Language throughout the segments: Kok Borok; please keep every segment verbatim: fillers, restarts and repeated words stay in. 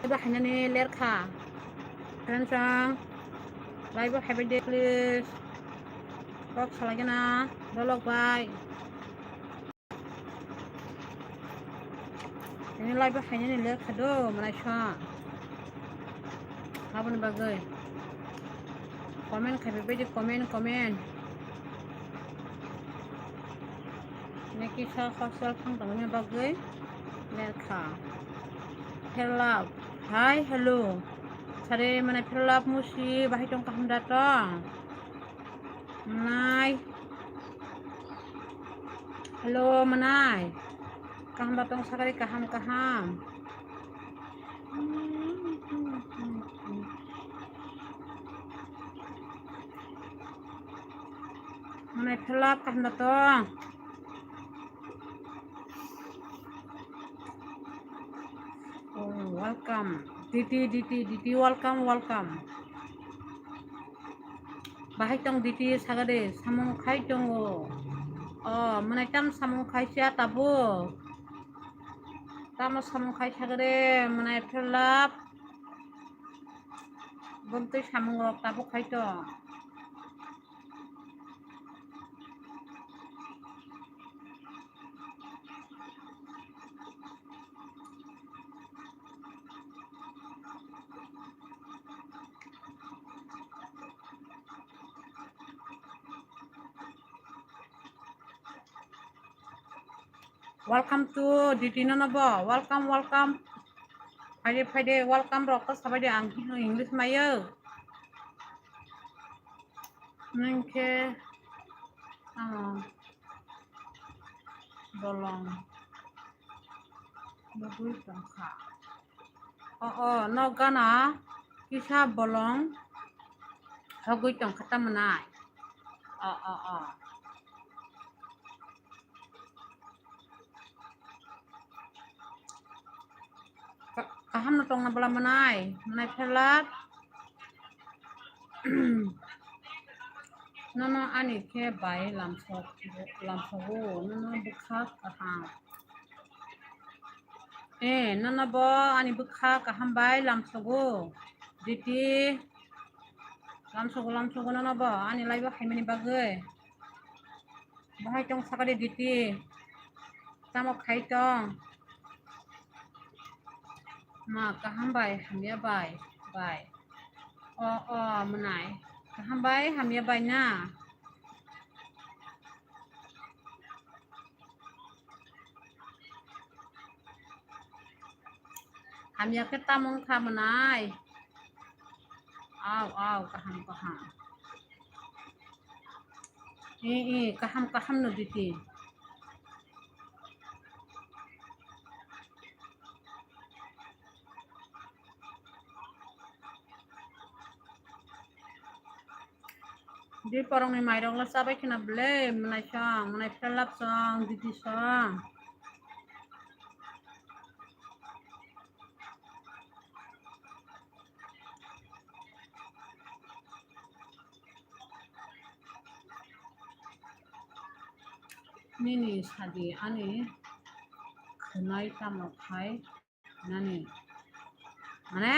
Live o hainani ler kha. Friends ang, live o haibai de please. Kok salaigena, dolok bai. Ini live o hainani ler kha do, manai sa. Aboni bagwi. Comment khai bai de, comment, comment. Naki sa hostel phang tongmani bagwi ler kha. Hello. Hi, hello. Sare manai Hello musi bahai tong kaham da tong. Manai. Hello, manai. Kaham da tong sakari kaham, kaham. Manai Hello kaham da tong. Oh, welcome. Diti, Diti, Diti, welcome, welcome. Bahai tong Diti sagade, samung khai tongo. Oh, manai tam samung khai sia tabo. Tamo samung khai sagade, manai Hello. Bumtwi samung rok tabo khai tong. Welcome to Diti nono bo. Welcome, welcome. Phaide, phaide, welcome rok to sabai de ang English mayo. Nangkhe, ah, bolong. Nugui tongkha. O, o, no gana kisa bolong hogwi tongkha ta manai. O, o, o. Ka-, kaham no tongna bwla manai, manai Hello. Nono ani khe bai lamsok, lamsogo, nono bwkha kaham. Eh, nono bo ani bwkha kaham bai lamsogo. Diti. Lamsogo, lamsogo nono bo ani live o haimani bagwi. Bahai tong sakari Diti. Tamo khai tong. Ma kaham bai, hamya bai, bai. O, o, manai. Kaham bai, hamya bai na. Hamya khe tamo wngkha manai. Au, au, kaham, kaham. Eh, eh, kaham, kaham no Diti. Di porongni mairok le chabai khina ble, manai song, manai Hello song, Diti song. Nini sadi ani khwnai tamo khai nani. Mane?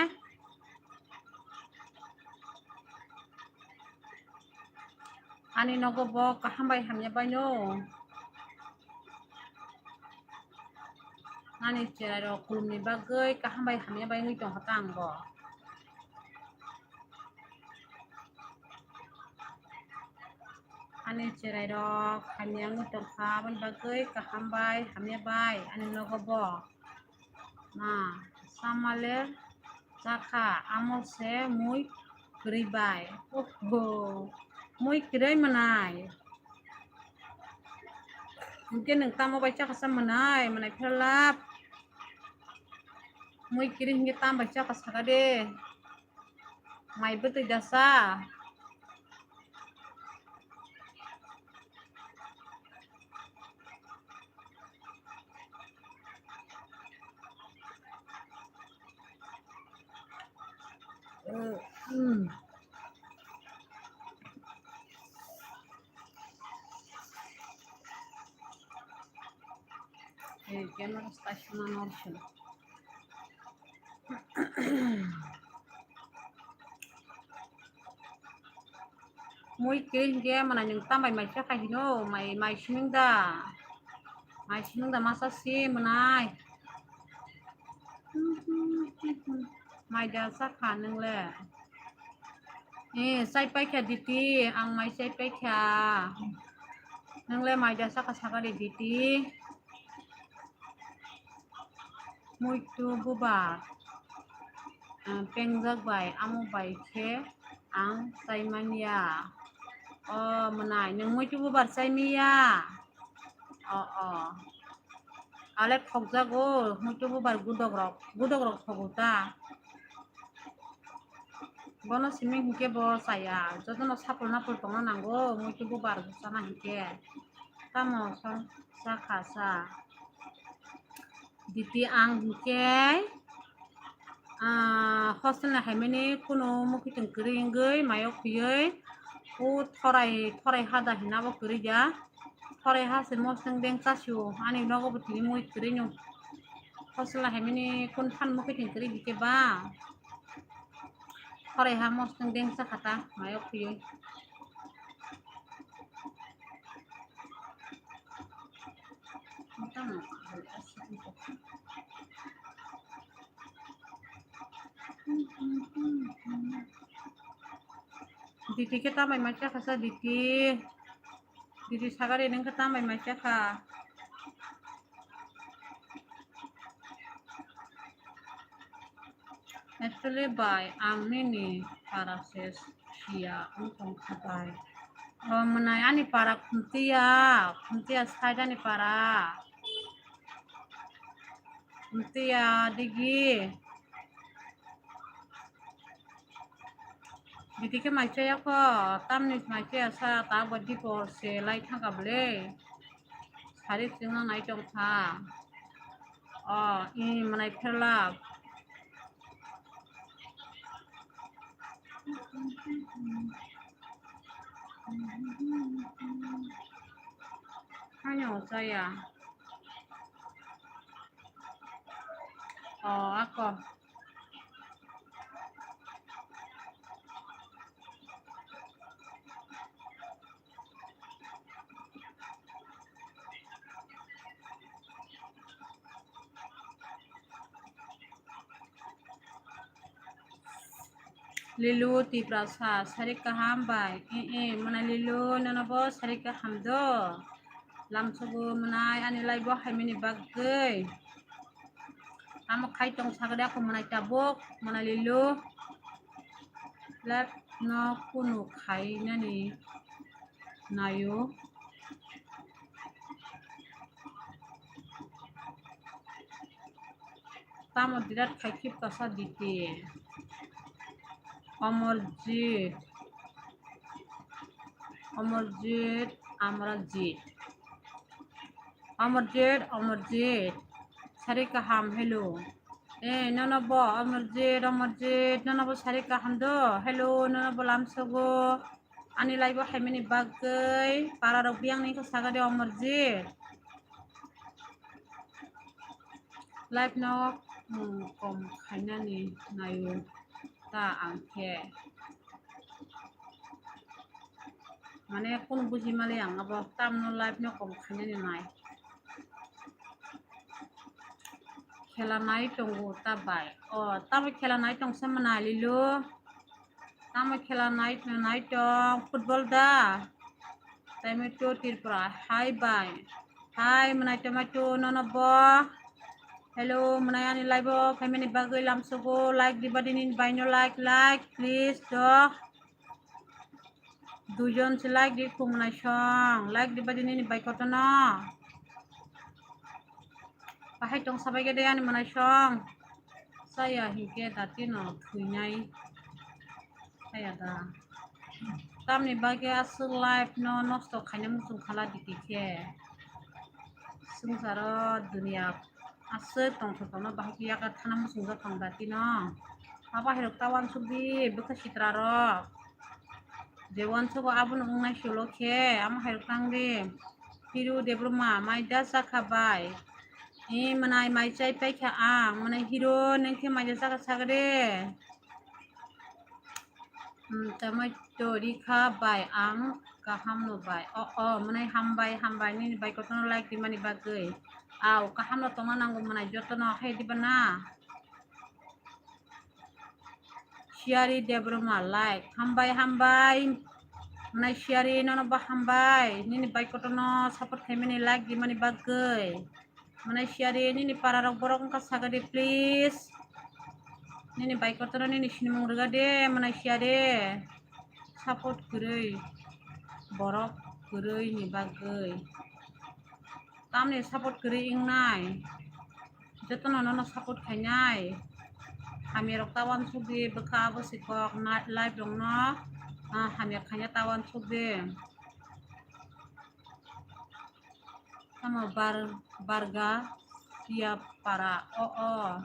Ani nogo bo kaham bai hamya bai no. Nani cherai rok khulumni bagwi kaham bai hamya bai wngwi tongkha ta ang bo. Ani cherai rok hamya wngwi tongkha, aboni bagwi kaham bai hamya bai ani nogo bo. Ma, samale chakha, amo se mui kwrwi bai. Oho, mui kwrwi manai. Hwnkhe nwng tamo bai chakha sa manai, manai Hello. Mui kwrwi hwnkhe tamo bai chakha saka de. Mai bwtwi dasa. Ei camera station ano. Mui kwrwi hinkhe mwnai nwng tambai mai chakha hino, mai, mai sining da? Mai sining da masa si mwnai? Mai da chakha nwng le? Eh, chai paikha diti, ang mai chai paikha. Nwng le mai da chakha sakha de diti? Muitu bubar, ah, pengjak bai, amo bai khe ang chai manya. O mwnai, nwng muitu bubar chai miya? O, o. Ale thokjago, muitu bubar gudok rok, gudok rok thogo ta. Bono simi hinkhe bo chaya, jotono sapul napul tongna nango, muitu bubar chana hinkhe. Tamo song chakha sa. Diti ang hinkhe, ah, hostel ni haimani kunu mukhitwng kwrwi wngwi mayo khwiwi, o thorai, thorai hada hina bo kwrwi ya. Thorai ha se mosneng deng chasio, ani nogo bo tini mui kwrwi no. Hostel ni haimani kun phan mukhitwng kwrwi dite ba. Thorai ha mosneng deng chakha ta mayo khwiwi. Diti khe tambai mai chakha sa diti. Diti sagari nang khe tambai mai chakha. Actually bai ang nini para se siya wng tong kha bai. O mwnai ani para Khumtiya, Khumtiya side ani para. Khumtiya digi. Diti khe mai chaya kho, tamni mai chaya sa, ta bo dipor se lai thangkha bwle. Sari chwngno nai tong kha. O, i mwnai pherlak. Haino chaya. O, ako. Lilu Tiprasa, sari kaham bai. Eh, eh, mwnai Lilu, nono bo sari kaham do. Lamsogo mwnai, ani live bo haimani bagwi. Amo khai tong sagade ako mwnai tabuk, mwnai Lilu. Live no kunu khai nani nayo. Tamo birat khai khip kasa diti. Amarjit. Amarjit, Amrajit. Amarjit, Amarjit. Sari kaham, hello. Eh, nono bo, Amarjit, Amarjit. Nono bo sari kaham do. Hello, nono bo lamsogo. Ani live o haimani bagwi para rok biyang ni khe saga de Amarjit. Live no, hmm, kom khainani nayo ta ang khe. Mane kunu buji mali ang abo tamno live no kom khainani nai. Khela nai tongo ta bai. O, tamo khela nai tong se mwnai Lilu. Tamo khela nai, nai tong football da. Tamo to Tripura. Hi bai. Hi, mwnai tamo to nono bo. Hello, mwnai ani live o phaimani bagwi lamsogo like diba dini bai no like, like, please do. Duijon se like di khum mwnai song. Like diba dini ni bai kotono. Bahai tong sabai gede ani mwnai song. Saya hinkhe dati no thuinai. Saya da. Tamni bagwi aswk life no nosto khaina muchung khala diti khe. Swngcharo duniya aswk tongthok tongno bahai khe yakarthana muchungjak tong dati no. Abo hairok ta uansuk di bwkha sitra rok. Je uansugo abono wngnai solo khe, amo hai rok tang di. Piru Debbarma, mai da chakha bai. Eh, mwnai mai chai paikha ang, mwnai hero nung khe mai chaka sagade. Hmm, tamai tori kha bai ang kaham no bai. O, o, mwnai hambai, hambai nini bai kotorno like di mani bagwi. Au, kaham no tongna nango mwnai jotono hai di bana. Siari Debbarma like. Hambai, hambai. Mwnai Siari nono bo hambai. Nini bai kotorno support khaimani like di mani bagwi. Mwnai Siari nini para rok borok wngkha sagade please. Nini bai kotorno nini sinimung rwgade mwnai Siari. Support kwrwi. Borok kwrwi ni bagwi. Tamni support kwrwi wngnai. Jotono nono support khainai. Hamya rok ta uansukdi bwkha abo si kok na-, live rokno, ah, hamya khaina ta uansukdi. Tamo bar-, barga sia para o, o.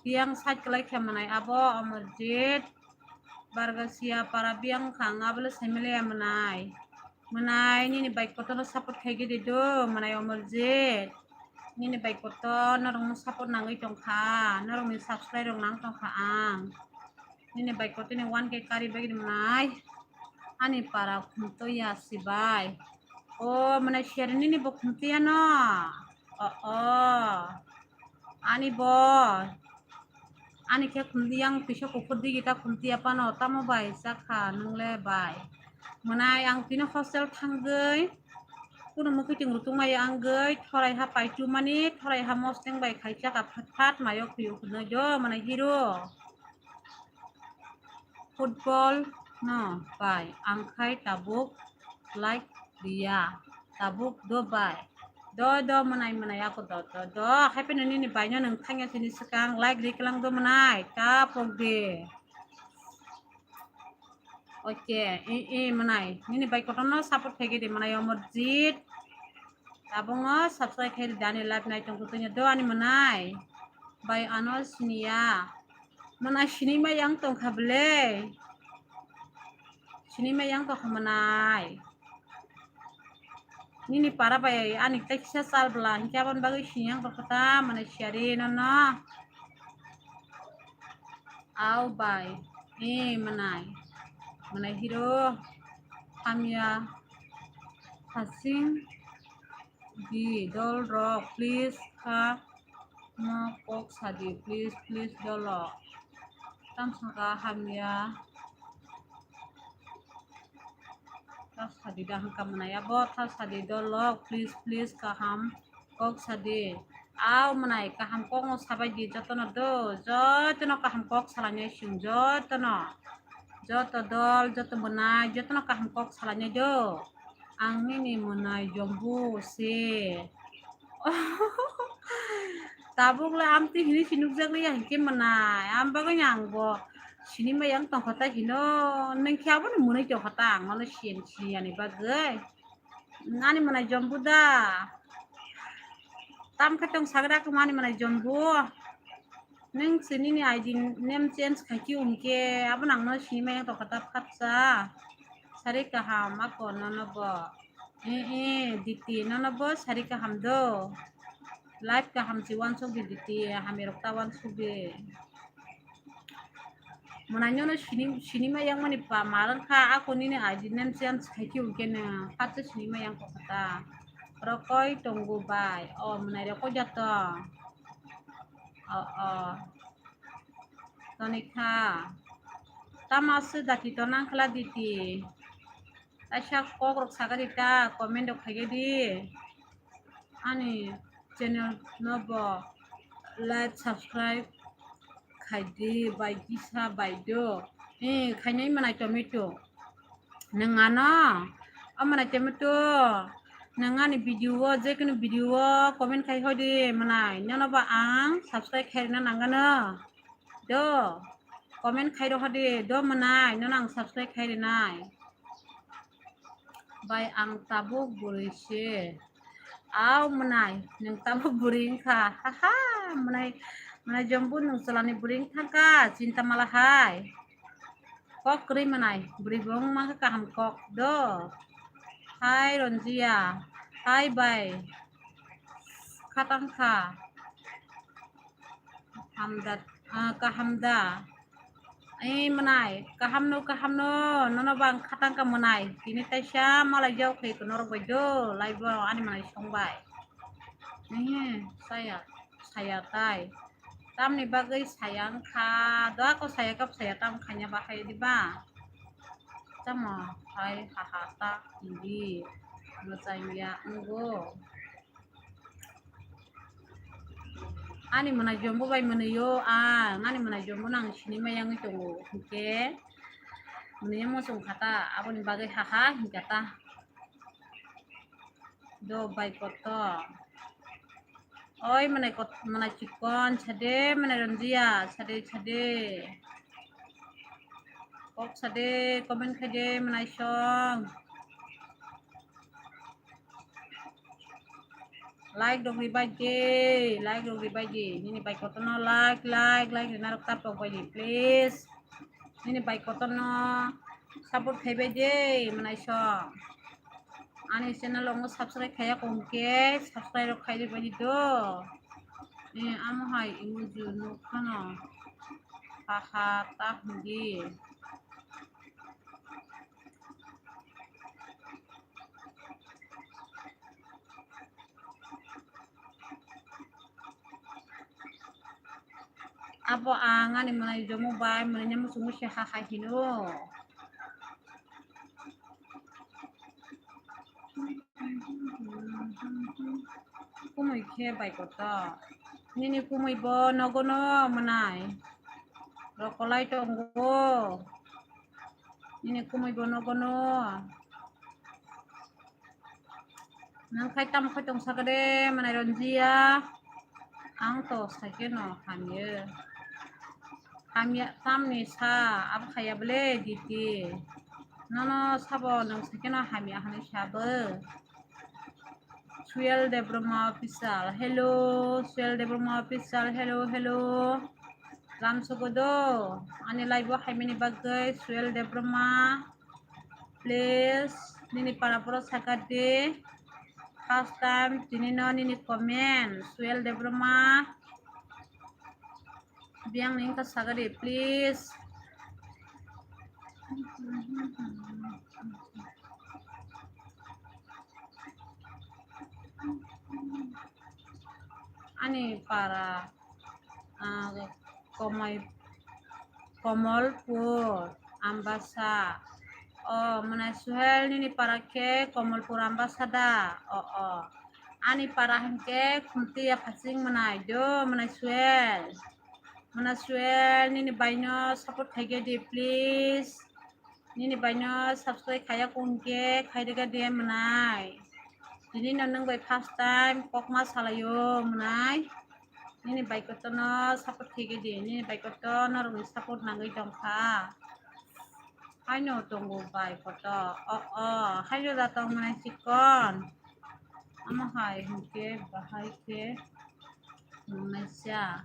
Biyang side kwlai khe mwnai abo Amarjit. Barga sia para biyang khang abole saimaliya mwnai. Mwnai nini bai kotorno support khaigidi do, mwnai Amarjit. Nini bai kotor norokno support nangwi tongkha, norokni subscribe rok nang tongkha ang. Nini bai kotorni one K kari bagwi mwnai. Ani para khumtoya sibai. O, mwnai Siari nini bo khumtoyano. O, o. Ani bo. Ani khe khumdi yang pisa kuphur digi ta khumti ya pano tamo bai chakha nungle bai. Mwnai ang tini hostel thangwi. Kuno mukhuiting rutung maya wngwi thorai ha paitu mani, thorai ha mosteng bai khai chakha phat phat mayo khuyuk hwnwi do mwnai hero. Football no bai ang khai tabuk like riya. Tabuk do bai. Do, do, mwnai, mwnai, ako do, do, do. Hai phano nini baino nung thangya sini swkang like ri kwlang do mwnai. Ta pok de. Oke, e, e, mwnai. Nini bai kotorno support khaigidi mwnai Omorjit. Tabungo subscribe khaidi ani live nai tongkha tongya do ani mwnai. Bai ano siniya. Mwnai sini mai yang tongkha bwle. Sini mai yang tongkha mwnai. Nini para bai ani tei kisa chal bwla hinkhe aboni bagwi sini yang tongkha ta mwnai Siari nono. Au bai. E mwnai. Mwnai hero. Hamya. Hasing. Di dol rok please kha no kok sadi please please dolo. Tamsaka hamya. Ta sadi da hwnkha mwnai abo ta sadi dol rok please please kaham kok sadi. Au mwnai kaham kok no sabai di jotono do jotono kaham kok salainai chwng jotono. Joto dol joto mwnai jotono kaham kok salainai do. Ang nini mwnai jombu se. Tabuk le amtwi hini si nukjak liya hinkhe mwnai. Am bagwi ang bo sini mai yang tongkha ta hino. Nung khe aboni mwnai tongkha ta ang mano siyan siyani bagwi. Ani mwnai jombu da. Tam khe tong sagra khe mani mwnai jombu. Nung se nini I D name change khaikhe hwnkhe abo nangno sini mai tongkha ta phatsa. Sari kaham ako nono bo. Eh, eh, Diti nono bo sari kaham do. Life kaham si wansuk di Diti, hamya rok ta wansuk di. Mwnai nono sini, sini mai yang mani pa malang kha ako nini I D name change khaikhe hwnkhe nung phatsa sini mai yang tongkha ta. Rokoi tongo bai. O mwnai rokoi jato. O, o. Tonikha. Tama se dati to nangkhla Diti. Kaisa kok rok saga di ta comment rok khaikhe di. Ani channel no bo like subscribe khaidi bai kisa bai do. Eh, khainai mwnai tomato. Nung ano, o mwnai tomato, nung ani video o, je kunu video o comment khai hoi di mwnai, nono ba ang subscribe khai rwna nang ano. Do, comment khai rw hadi, do mwnai, nono ang subscribe khai rwnai. Bai ang tabuk bwrwi se. Au mwnai, nung tabuk bwrwi wngkha. Haha, mwnai, mwnai jombu nung chwlani bwrwi wngkha, chinta mala hai. Kok kwrwi mwnai, bwrwi bo wng mankha kaham kok do. Hai Ronjia, hai bai. Khatang kha. Kaham da, ah, kaham da. Ei mwnai, kaham no, kaham no, nono bang khatang ka mwnai. Tini taisa malai jao khai ko norok bai do, live o ani mwnai song bai. Ehe, saya, saya tai. Tamni bagwi saya wngkha, doa ko saya kap saya tam khanya bahai di ba. Tamo hai ha ha ta hindi. Machang ya ngo. Ani mwnai jombo bai mwnwi o ang, ani mwnai jombo no ang sini maya wngwi tongo. Hinkhe mwnwi o muchung kha ta, aboni bagwi ha ha hinkha ta. Do bai koto. Oi mwnai kot-, mwnai chikon sade, mwnai Ranjia sade, sade. Kok sade, comment khaide mwnai song. Like rok ribai di, like rok ribai di. Nini bai kotorno like, like, like rina rok tapok bai di, please. Nini bai kotorno support khaibai di, mwnai song. Ani channel ongo subscribe khaiya kongke, subscribe rok khai ribai di do. Eh, amo hai emoji nuk phano. Ha ha, ta hindi. Abo ang ani mwnai jomo bai mwnai nemo chungo se ha hai hino. Kumui khe bai koto. Nini kumui bo nogo no mwnai. Rokolai tongo. Nini kumui bo nogo no. Nang khai tamo khai tong sakade mwnai Ranjia. Ang to saikhe no hamya. Hamya tamni sa abo khaya bole diti. Nono sabo nang saikhe no hamya hanai sabo. Suel Debroma Official. Hello, Suel Debroma Official. Hello, hello. Lam sogodo. Ani live o haimani bagwi Suel Debroma. Please, nini para poro sakar di. First time, tini no nini comment. Suel Debroma. Biang ni wngkha sakar di, please. Ani para, ah, Komai, Komolpur, Ambasa. O, mwnai Suhel, nini para khe Komolpur, Ambasa da? O, o. Ani para hinkhe Khumtiya Phasing mwnai do, mwnai Suhel. Mwnai Suhel, nini baino support khaikhe di, please. Nini baino subscribe khaiya kongke khairega de mwnai. Tini no nwng bai first time kokma salaio mwnai. Nini bai kotono support khaikhe di. Nini bai koto norokni support nangwi tongkha. Haino tongo bai koto. O, o, haino da tong mwnai chikon. Amo hai hinkhe bahai khe. Nungnaisa.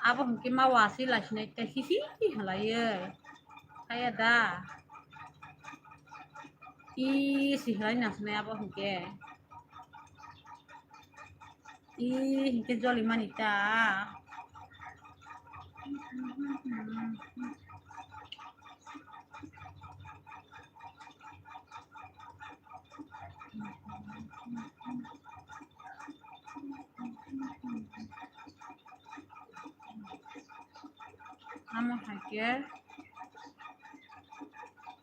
Abo hinkhe ma wasi lasinai ta hihi halaiye. Kaya da. I si halai nasinai abo hinkhe. I hinkhe joli mani ta. Amo hai khe,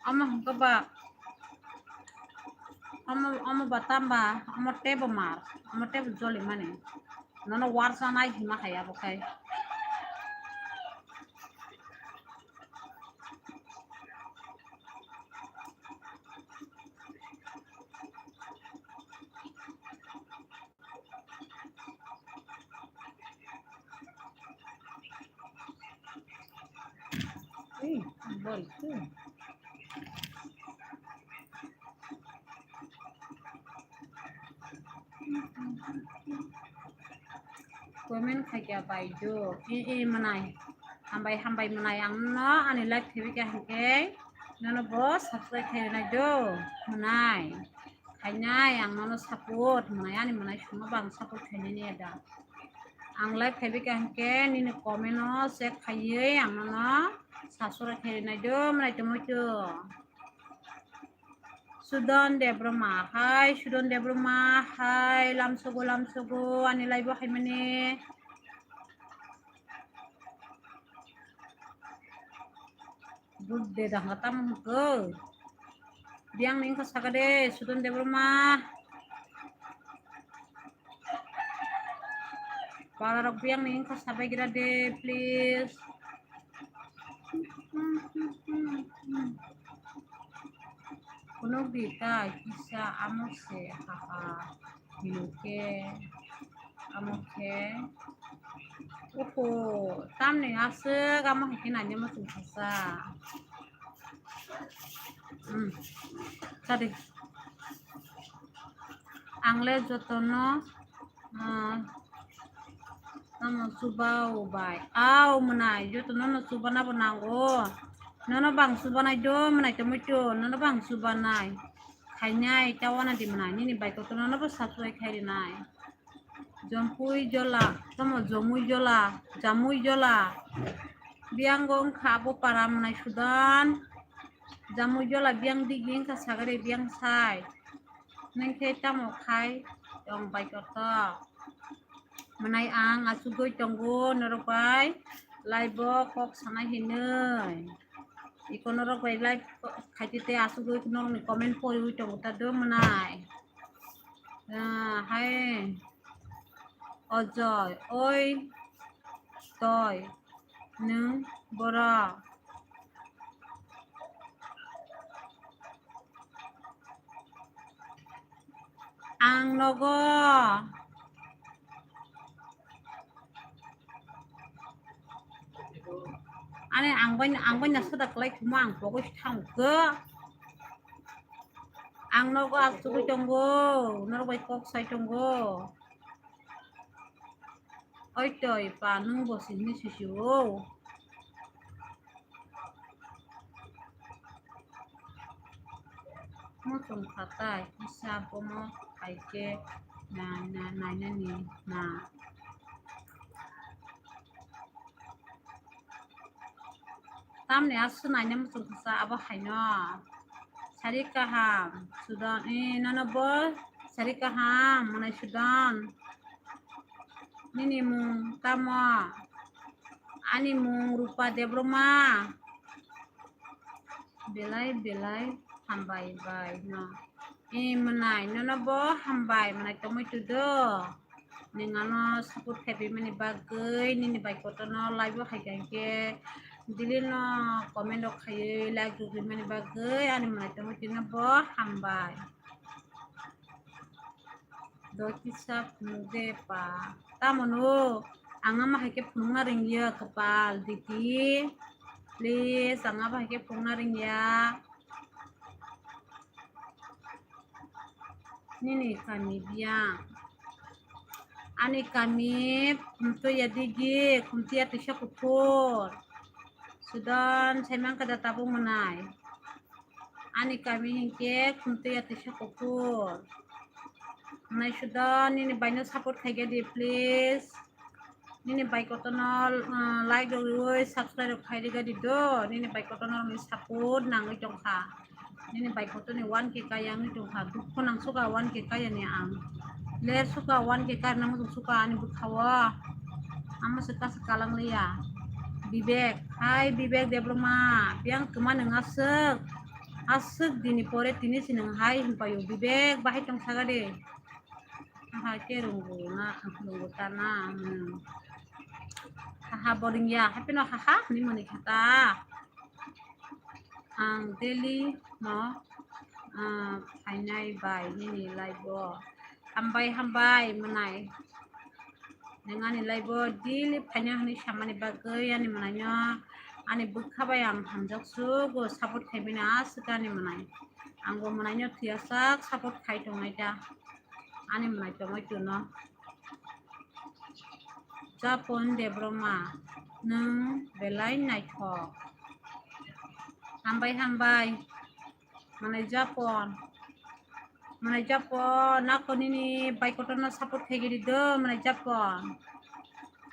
amo hwnkhe ba, amo, amo ba tamba, amo teibo mar, amo teibo joli mani. Nono warsa nai hima hai abo khai. Ei, bol, tu. Comment khaikya bai do. E, e, mwnai. Hambai, hambai mwnai ang no ani live khaibikha hinkhe nono bo subscribe khainai do. Mwnai. Khainai ang nono support mwnai ani mwnai songno bang support khainani ada. Ang live phaibai kha hinkhe nini comment no check khaiwi ang nono subscribe khairwi nai do, mwnai tongwi tong. Sudan Debbarma, hai Sudan Debbarma, hai lamsogo lamsogo ani live o haimani. Budde danga tamo hwnkhe. Biyang ni wngkha saka de, Sudan Debbarma. Para rok biyang ni wngkha sabai gira de, please. Kunuk di ta kisa amo se, haha. Hinkhe amo khe, oho, tamni aswk amo hai khe naina muchung kasa. Hmm. Sadi. Ang le jotono, ah, tamo chuba o bai. Ao mwnai, jotono no chubana bo nango. Nono bang chubanai do, mwnai tongwi tong, nono bang chubanai. Khainai, ta wana di mwnai, nini bai kotorno no bo subscribe khai rinai. Jompui jola, tamo jomui jola, jamui jola. Biyango wngkha abo para mwnai Sudan. Jamui jola biyang digi wngkha sagari biyang sai. Nengkhe tamo khai tong bai kotor. Mwnai ang achugwi tongo norok bai live o kok sanai hinwi. Iko norok bai live khaitwi tei achugwi norokni comment poriwi tongo ta do mwnai. Ah, hai. Ojoi, oi, toi, nwng borok. Ang nogo. Ani ang bai, ang bai na soda klai thuma ang pogwi thang khe. Ang nogo achugwi tongo, norok bai kok sai tongo. Oi toi pa nwng bo sini sisi o. Muchung khatai kisa bomo hai khe na, na, nainani na. Tamni aswk naina muchung kasa abo haino. Sari kaham, Sudan, eh, nono bo sari kaham, mwnai Sudan. Nini mung tamo? Ani mung Rupa Debbarma. Belai belai hambai bai no. Eh, mwnai, nono bo hambai, mwnai tongwi tudo. Nwng ano support khaiphaimani bagwi, nini bai kotorno live o hai kha hinkhe, daily no comment rok khaiwi like rok rimani bagwi, ani mwnai tongwi tino bo hambai. Do kisa phunuk de pa. Tamo no, ang ama hai khe phunukna ringya kwpal, diti. Please, ang abo hai khe phunukna ringya. Nini kami biyang. Ani kami Khumtuya digi, Khumtuya tisa kuphur. Sudan saimang kada tabuk mwnai. Ani kami hinkhe Khumtuya tisa kuphur. Mwnai Sudan nini baino support khaigadi, please. Nini bai kotorno, uh, like rok riwi subscribe rok khai rigadi do. Nini bai kotorno rokni support nangwi tongkha. Nini bai kotorni one K kaya wngwi tongkha. Dukhu nang suka one K kaya ni ang. Ler suka one K kaya nang muchung suka ani bwkhao. Amo se kasa kalang liya. Bibek, hai Bibek Debbarma, biyang kwma nwng aswk. Aswk dini pore tini se nwng hai hinpaio. Bibek, bahai tong sagadi. Haha, ke runggu na, runggu ta na, hmm. Haha, boring ya, happy no haha, ni mani kata. Ang daily no, ah, phainai bai nini live o. Hambai, hambai, mwnai. Nwng ani live o daily phaina hwnwi samani bagwi ani mwnaino ani bwkha bai ang hamjak sugo support khaimani aswk ani mwnai. Angbo mwnaino thwiyasak support khai tongnai ta. Ani mwnai tongwi tuno. Japon Debbarma, nwng belai naithok. Hambai, hambai. Mwnai Japon. Mwnai Japon, nako nini bai kotorno support khaigiri do, mwnai Japon.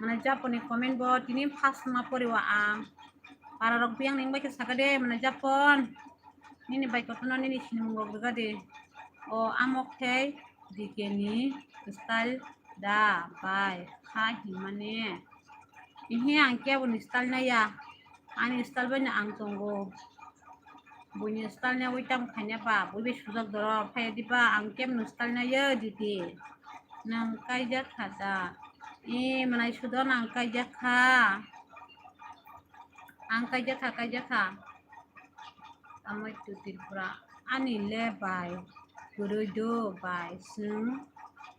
Mwnai Japon ni comment bo tini first ma pori o ang. Para rok biyang ni wngbai khe saka de, mwnai Japon. Nini bai kotorno nini sinimung rok rwga de. O amok thai D K ni style da bai kha hinmani. Ihi ang kebo ni style naiya. Ani style bai no ang tongo. Buini style naiwi tamo khaina ba, bui bai sujak doro phai di ba, ang kebo ni style naiya D K. Nang kaijak kha da. E mwnai sudo nang kaijak kha. Ang kaijak kha, kaijak kha. Amai tu Tripura. Ani le bai. Kwrwi do bai. Swng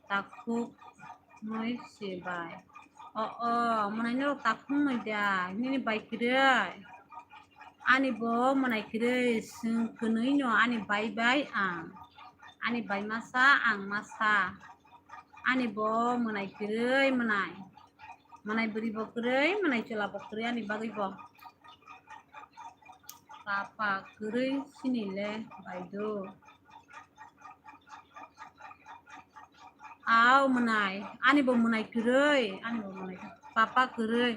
takhuk noi se bai. O, o, mwnai norok takhuk noi da. Nini bai kwrwi. Ani bo mwnai kwrwi. Swng kwnwi no ani bai bai ang. Ani bai masa, ang masa. Ani bo mwnai kwrwi mwnai. Mwnai bwrwi bo kwrwi, mwnai chwla bo kwrwi ani bagwi bo. Papa kwrwi sini le bai do. Aw mwnai, ani bo mwnai kwrwi, ani bo mwnai kwrwi. Papa kwrwi.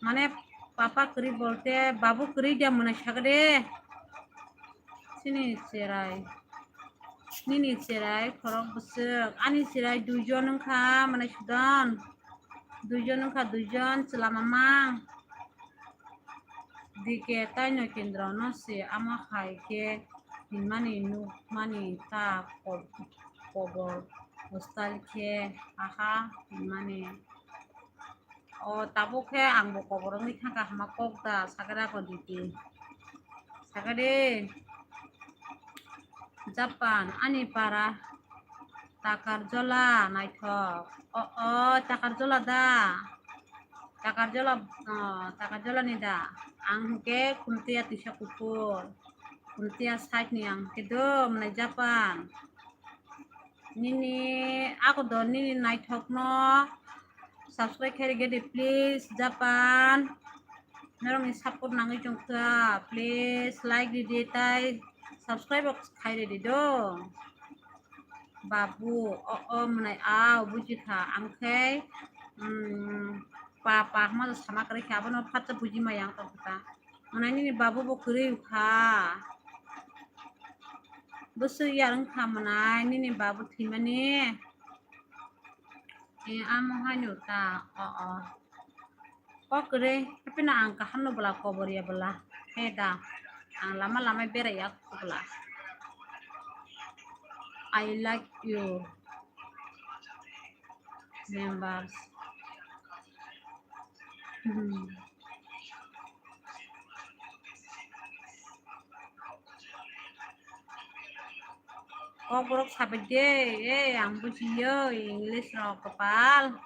Mane papa kwrwi bolte babu kwrwi dia mwnai sagade. Sini cherai. Nini cherai khorok bwswk. Ani cherai duijon wngkha, mwnai sudan. Duijon wngkha, duijon chwla mama. D K taino kendro no se amo hai khe hinmani nukmani ta ko-, kobor hostel khe aha hinmani. O tabuk khe ang bo kobor wngwi thangkha hama kok da sakhe da ko D K. Sakhe de. Japan ani para Takarjola naithok. O, o, Takarjola da. Takarjola, o, Takarjola ni da. Ang hwnkhe Khumtiya twisa kuphur. Khumtiya side ni ang hwnkhe do mwnai Japan. Nini ako do nini naithokno subscribe khairigedi please Japan. Norokni support nangwi tongkha, please like ridi tai subscribe bo khairidi do. Babu, o, o, mwnai, aw, bujikha, ang khe, mm, pa, pa, hama sama kwrwi kha, abono phatsa buji maya ang tongkha. Mwnai nini babu bo kwrwi kha. Bwswk yar wngkha mwnai nini babu thwimani. E, amo haino ta, o, o. Kok kwrwi, haphino ang kaham no bwla kobor ya bwla. He da, ang lama lama berai ya bwla. I like you, members. Hmm. Kokborok sabai de, e, ang bujiyo, English rok kwpal.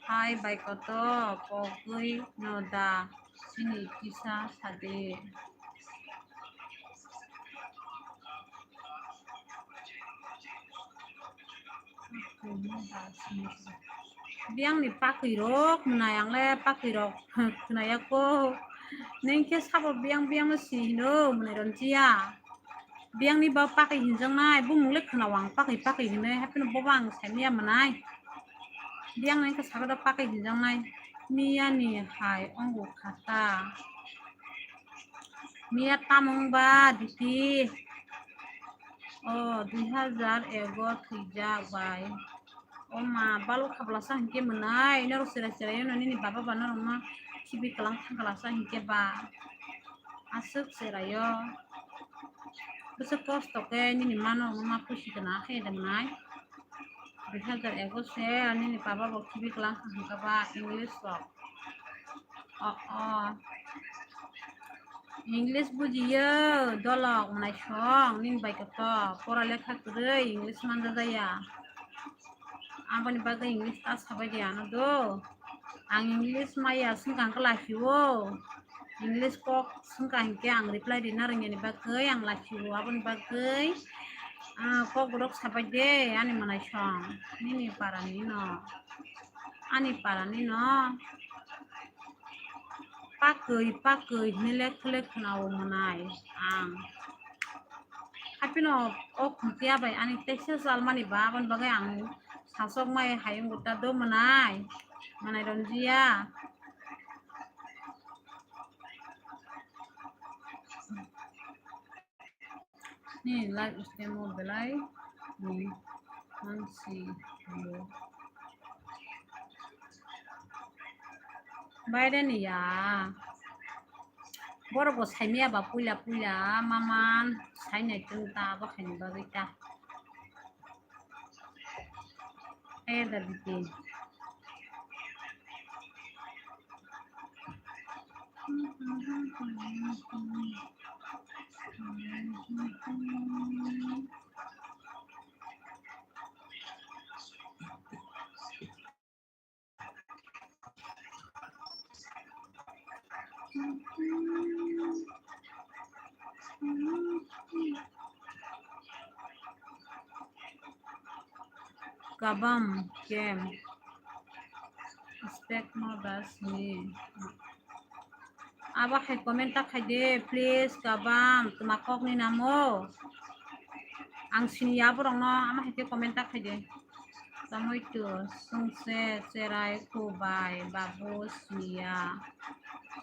Hai bai koto, pogwi no da, sini kisa sadi. Biyang ni pakwi rok mwnai, ang le pakwi rok khwnaya ko. Neng khe sabo biyang biyang no si hino mwnai ron jiya. Biyang ni ba pakwi hinjak nai, bumung le khwnao ang pakwi pakwi hinwi, haphino bobo ang saimanya mwnai. Biyang neng khe sakhe do pakwi hinjak nai. Miya ni hai ongo khata. Miya tamung ba diti. O, dui hajar ego thwijak bai. O ma, balok khablasa hinkhe mwnai, norok chera chera yano nini baba ba norokno khibi kwlang thangkhlasa hinkhe ba. Aswk cherayo. Bwswk kosto khe nini ma norokno ma pusi kana khe de mwnai. Dui hajar ego se nini baba bo khibi kwlang thangkha ba English rok. O, o. English bujiyo, dolok, mwnai song, nini bai koto, pora lekha kwrwi, English manja jaya. Aboni bagwi English ta sabai di ano do. Ang English maya swngkha hwnkhe lachio. English kok swngkha hinkhe ang reply rina rwngya ni bagwi ang lachio. Aboni bagwi, ah, kok borok sabai de, ani mwnai song, nini para ni no. Ani para ni no. Pakwi, pakwi, hinwi lek lek khwnao mwnai ang. Haphino o Khumtiya bai ani teisa salmani ba, aboni bagwi ang sasok mai hayung gota do mwnai. Manai Ranjia. Ni live stem o belai ni mansi yo. Baire ni ya. Borok bo saimaya ba puila puila maman sainai tong ta bo khaini bagwi ta. Air da bitin. Kabam kem. Spek no das ni. Abo hai comment ta khai de, please, kabam, tuma kok ni namo. Ang sini ya borok no, ama hai comment ta khai de. Tomato, sungse, cherai, kubai, babu, siya,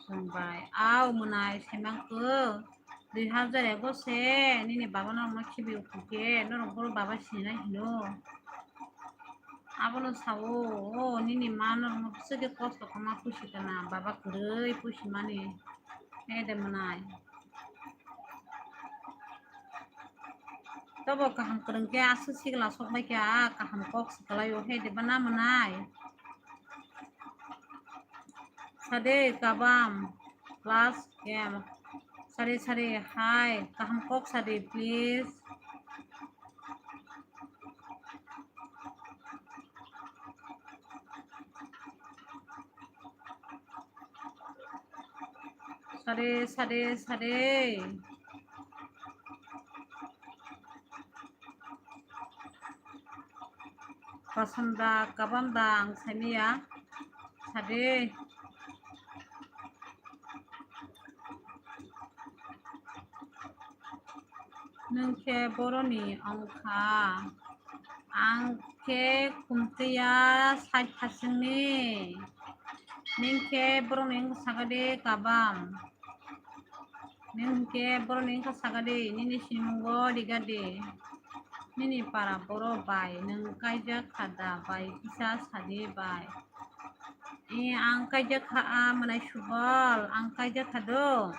sungbai. Au, mwnai, saimang ko. Dui hajar ego se, nini baba norok no khibi ukhuke, norok boro baba sinina hino. Abono sao, o, nini ma norok no bwswk khe kosto kha ma pusi kana, baba kwrwi pusi mani. He de mwnai. Tobo kaham kwrwng khe aswk sikla sok bai kha, kaham kok swkalai o, he de bana mwnai. Sade kabam plus kem. Sade sade hai kaham kok sade please. Sade sade sade. Kosom da, kabam da, ang saimaya. Sade. Nwng khe boroni wngkha. Ang khe Khumtiya side phasingni. Nwng khe boroni wngkha sakadi kabam. Nwng hinkhe boroni wngkha sakadi, nini sinimungo rigadi. Nini para borok bai nwng kaijak kha da bai kisa sadi bai. E, ang kaijak kha, a, mwnai Subal, ang kaijak kha do.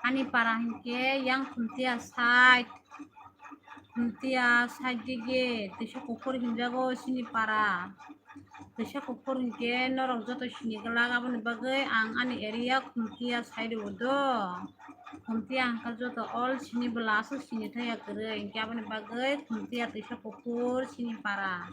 Ani para hinkhe yang Khumtiya side, Khumtiya side dige, Twisa Kuphur hinjago sini para. Twisa Kuphur hinkhe norok joto sini glak, aboni bagwi ang ani area Khumtiya side o do. Khumtiya hwnkha joto all sini bwla aswk sini thaya kwrwi, hinkhe aboni bagwi Khumtiya Twisa Kuphur sini para.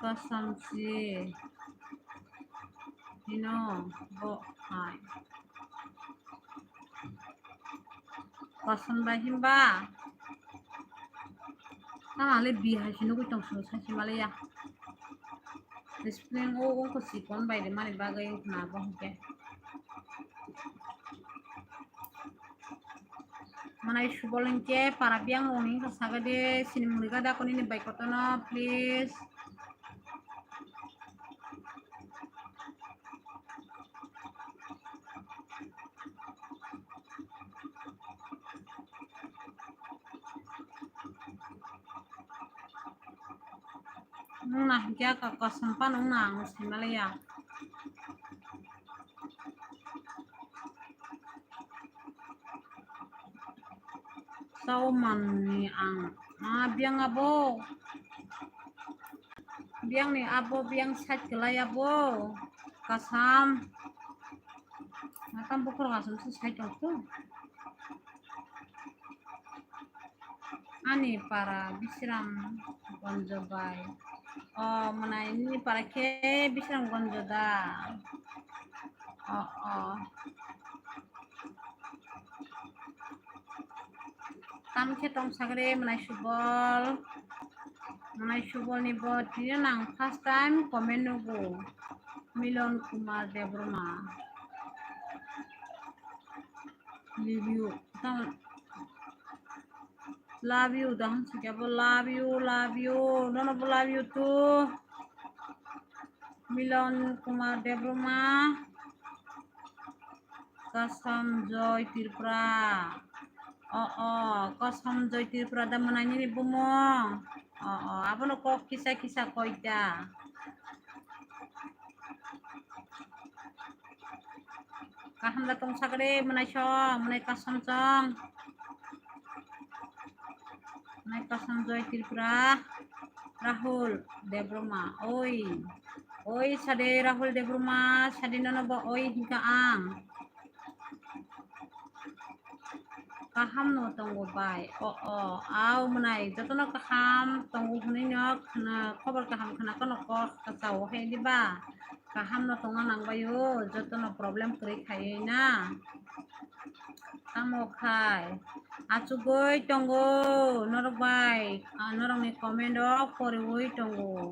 Kasam si hino bo hai. Kasam bai himba. Tama le bi hai sino koi tong sino sai si male ya. Spring o o ko si kon bai de mani bagwi na bo hike. Mwnai Subal hinkhe para biyang rok ni wngkha sakadi, sini mwnwi gada koni ni bai kotono, please. Nwng na hinkhe aka kosom phano wngna ang saimanliya. Sao manni ang, ah, biyang abo. Biyang ni abo, biyang side kwlai abo. Kasam. Matam bukur kasam se side rok to. Ani para Bisram Gonjo bai. O, mwnai nini para khe Bisram Gonjo da? O, o. Tam khe tong sagre mwnai Subol. Mwnai Subol ni bo tini nang first time comment nugo. Milon Kumar Debbarma. Love you. Tamo love you, daham sikya bo love you, love you. Nono bo love you too. Milon Kumar Debbarma. Kasam Joy Tripura. O, o, Kasam Joy Tripura da mwnai nini bumung. O, o, abono kok kisa kisa koita. Kaham da tong sakre mwnai song, mwnai Kasam song. Mwnai Kasam Joy Tripura, Rahul Debbarma. Oi, oi, sade Rahul Debbarma, sade nono bo oi hinka ang. Kaham no tongo bai. O, o, au mwnai, jotono kaham tongo hwnwi no khna, khobor kaham khna kono kok kachao hai diba. Kaham no tongna nangbaio, jotono problem kwrwi khaiwi na. Tamo khai achugwi tongo norok bai, ah, norokni comment o poriwi tongo.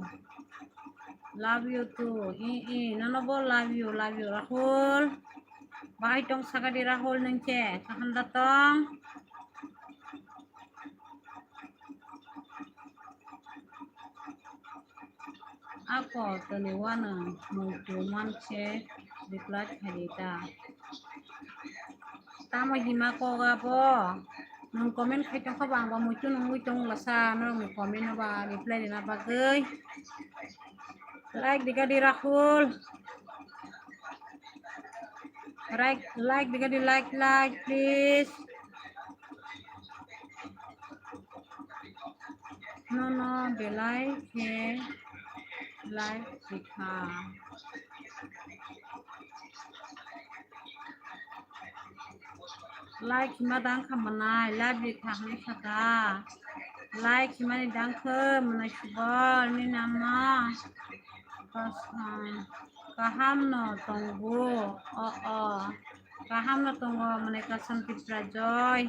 Love you too. I, i, nono bo love you, love you, Rahul. Bahai tong sakadi Rahul nung khe, kaham da tong? Ako toni wano muitu manse reply khaidi ta. Tamo hima koga bo? Nung comment khai tongkha ba, ang ba muitu nungwi tong lasa, norokni comment no ba reply rina bagwi. Like diga di Rahul. Like, like diga di, like, like, please. Nono belai khe like rikha. Like hima dang kha mwnai, like rikha hwnwi kha da. Like himani dang khe mwnai Subal ni nama. Kasam, kaham no tongo. O, o. Kaham no tongo, mwnai Kasam Tripura Joy.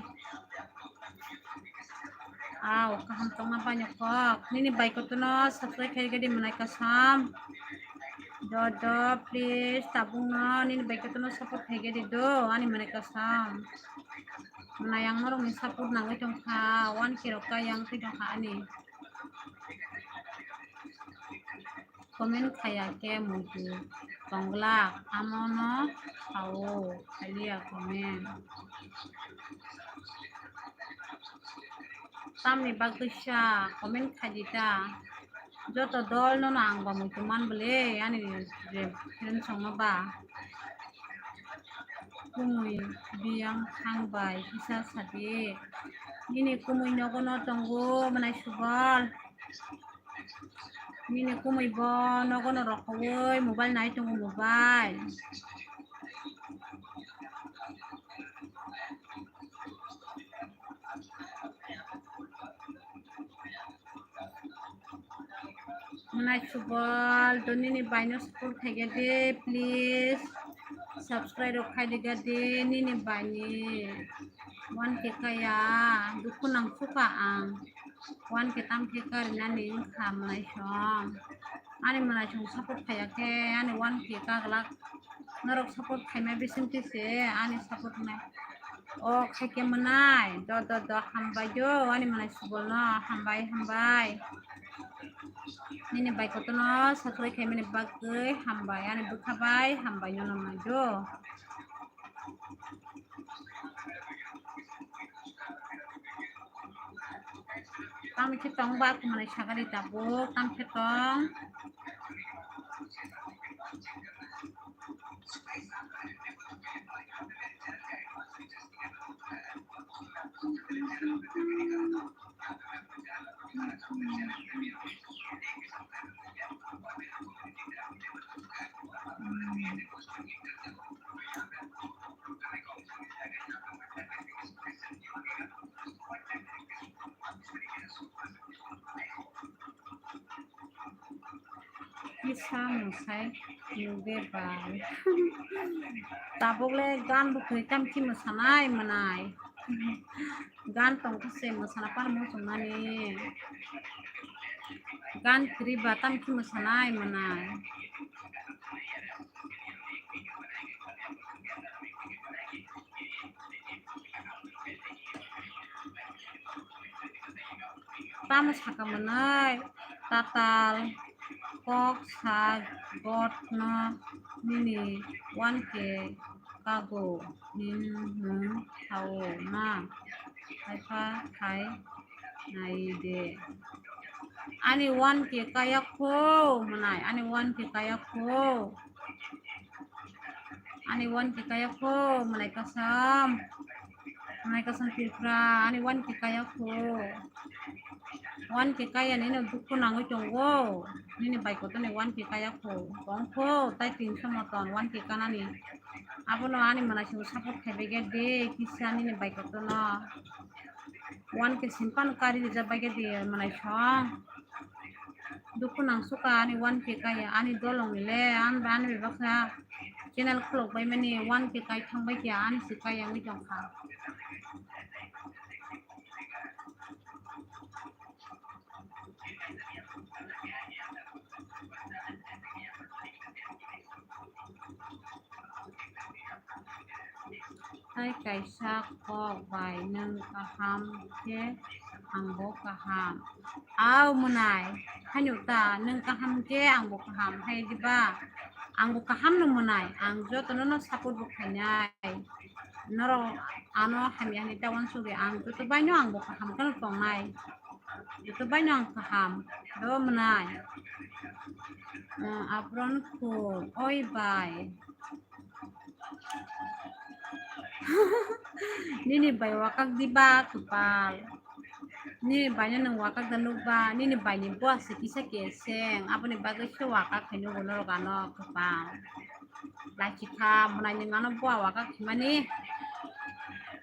Aw, kaham tongma bai no kok. Nini bai kotono subscribe khai gadi mwnai Kasam. Do, do, please, tabuk no nini bai kotono support khai gadi do, ani mwnai Kasam. Mwnai ang norokni support nangwi tongkha, one K rok ka yang twi tongkha ani. Comment khaya khe muitu tongla, amono sao khaliya comment. Tamni bagwi sa comment khaidi ta. Joto dol nono ang ba muitu man bole ani je film songma ba. Kumui biyang thang bai kisa sadi. Nini kumui nogo no tongo mwnai Subal. Nini kumui bo nogo no rokhowi mobile nai tongo mobile. Mwnai Subal do nini bai no support khai gadi please. Subscribe rok khai diga di nini bai ni one K kaya dukhu nang sukha ang. One K tam khe karinani wngkha mwnai song. Ani mwnai song support khaya khe ani one K kaglak. Norok support khaima bisingtwi se ani support nai. O khaikhe mwnai do do do hambai do ani mwnai Subal no hambai hambai. Nini bai kotono subscribe khaimani bagwi hambai ani bwkha bai hambai nono mai do. Tamo khe tong ba kumani sagari tabuk, tamo khe tong. Kisa mwsai nugwi bai. Tabuk le gan bo kwrwi tam khe mwsanai mwnai. Gan tong khe se mwsana par muchung nani. Gan kwrwi ba tam khe mwsanai mwnai. Tamo saka mwnai, tatal kok sa gotno nini one K kago hin nwng thao na? Haifa khai nai de. Ani one K kaya kho mwnai, ani one K kaya kho. Ani one K kaya kho mwnai kasam. Mwnai kasam Tripura, ani one K kaya kho. One K kaya nini dukhu nangwi tongo. Nini bai kotorni one K kaya kho. Tong kho, tai tinso moton one K kanani. Abono ani mwnai song support khaibai khe de, kisa nini bai kotorno. One K simpan kari rijak bai khe de mwnai song. Dukhu nang suka ani one K kaya, ani dolong ni le, ani ba ani bebaksa channel khulok bai mani one K kai thang bai khe ani se kaya wngwi tong kha. Tai kaisa kok bai nwng kaham khe angbo kaham. Au mwnai, haino ta nwng kaham khe angbo kaham hai diba? Angbo kaham no mwnai, ang jotono no support bo khainai. Norok ano hamya hinwi ta uansukya, ang joto baino angbo kaham kheno tongnai. Joto baino ang kaham, do mwnai. Apron khul, oi bai. Nini bai wakak diba kwpal? Nini baino nwng wakak da nukba? Nini baini bua se kisa keseng, aboni bagwi se wakak khe nugo norok ano kwpal. Lachikha mwnai nwng ano bua wakak khimani.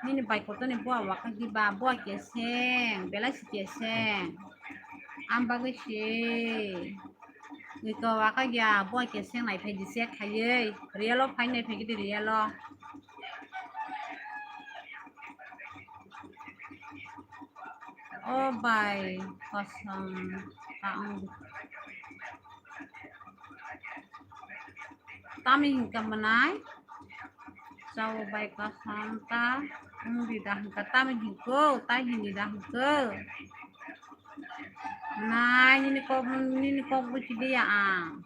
Nini bai kotorni bua wakak diba? Bua keseng, belai se keseng. Am bagwi se. Iko waka ya, bo keseng nai phai di se khaiwi. Real o phai nai phai di real o. O bai, kosong, ta ong. Tami hingka mwnai? Chao bai kosong ta ong di da hingka, tami hingko, ta hini da hingko. Nai, nini kok, nini kok buchi dia ang.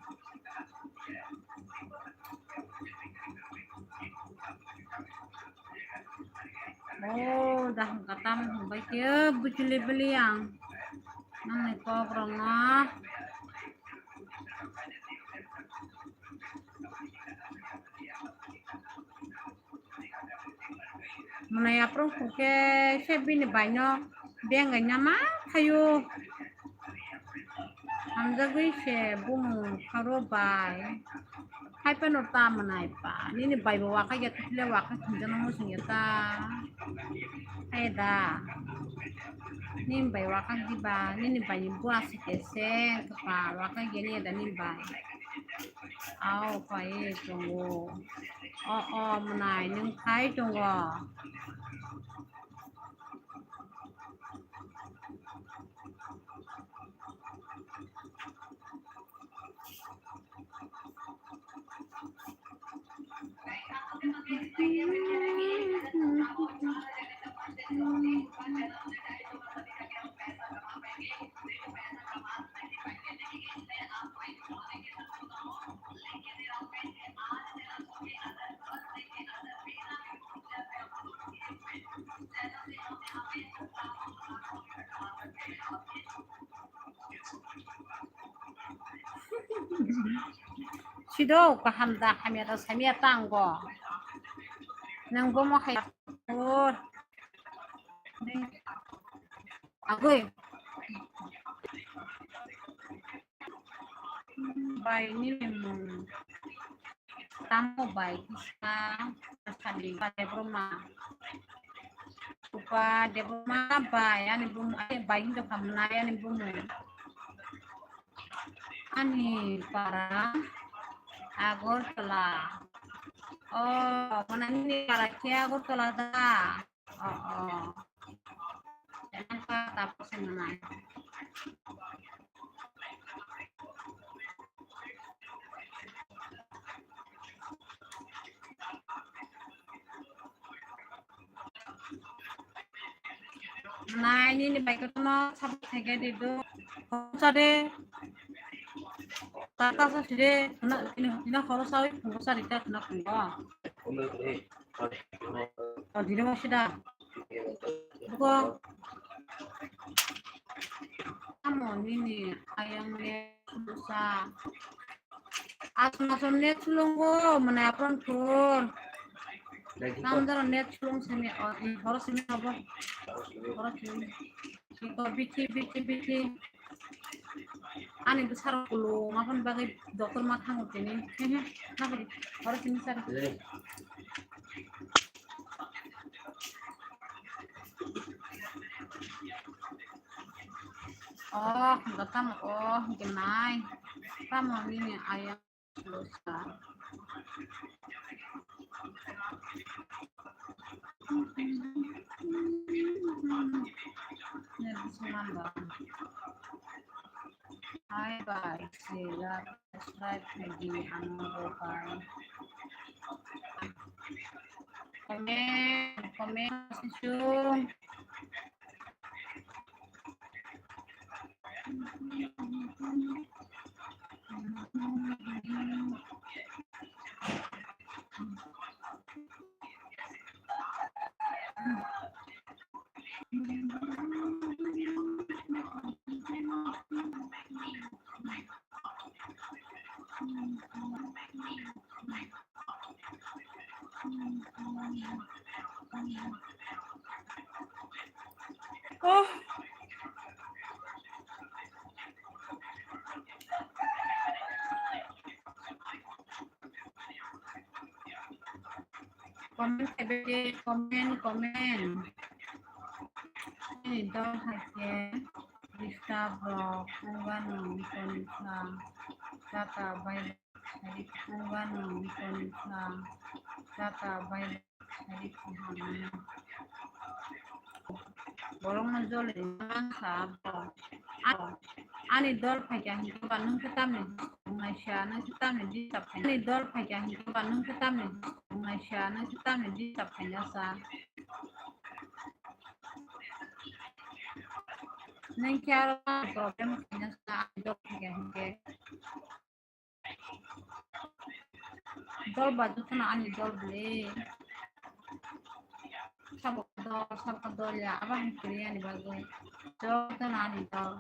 Oh, dah katam bai ke buchi le beli ang. Nang ni kok rong ah. Mwnai aphuru khe se bini baino bengai nama thaio. Hamjagwi se bumung pharo bai. Hai phano ta mwnai pa. Nini bai bo waka ya, tufle waka khinjano muchung ya ta. Hai da. Nini bai waka diba, nini bai ni bua se kese, kapa waka gini da nini bai. Au, phai tongo. O, o, mwnai, nwng phai tongo. Sido kaham da, hamya da, samya tango. Nang bomo hai. Agoi. Bai ni mung. Tamo bai kisa sali ba Debroma. Upa Debroma bai ani bum, ani bai hindo kamna ani bum. Ani para Agartala. Oh, mana ni para ke Agartala da. Oh, oh. Jangan pa tapos na. Nai nini bai kotono sabuk theke di do. Sa de. Tata sa sire, na, ina, ina khoro sawi, khoro sa rita khna khungo. O, dino mo sida. Buko. Amo nini ayang ne sa. Asam asam net sulungo, mane apron phur. Nang jaro net sulung simi, o, i, horo simi abo. Horo simi. Iko bithi, bithi, bithi. Ani bwsarok kulo, maphan bagwi doctor ma thango tini. He, he, nabari, horo simi sar. Oh, hingke tamo, oh, hingke nai. Tamo nini ayang losa. Nini seman ba. Hai bai, sila subscribe lagi anu bai. Comment, comment, sisung. Oh. Comment khaibadi, comment, comment. Nini dol hai khe disturb rok wngmano tongkha, chata bai rok wngmano tongkha, chata bai rok. Borokno jole mang sa abo. Ani dol phaikha hinkhe ba nwng khe tamni disturb wngnai sa, nwng khe tamni disturb khaina. Ani dol phaikha hinkhe ba nwng khe tamni disturb wngnai sa, nwng khe tamni disturb khaina sa. Nwng khe aro problem khaina sa ani dol phaikha hinkhe. Dol ba jotono ani dol bwle. Sabo dol, sabo dol ya, abo ang kwrwi ani bagwi. Jotono ani dol.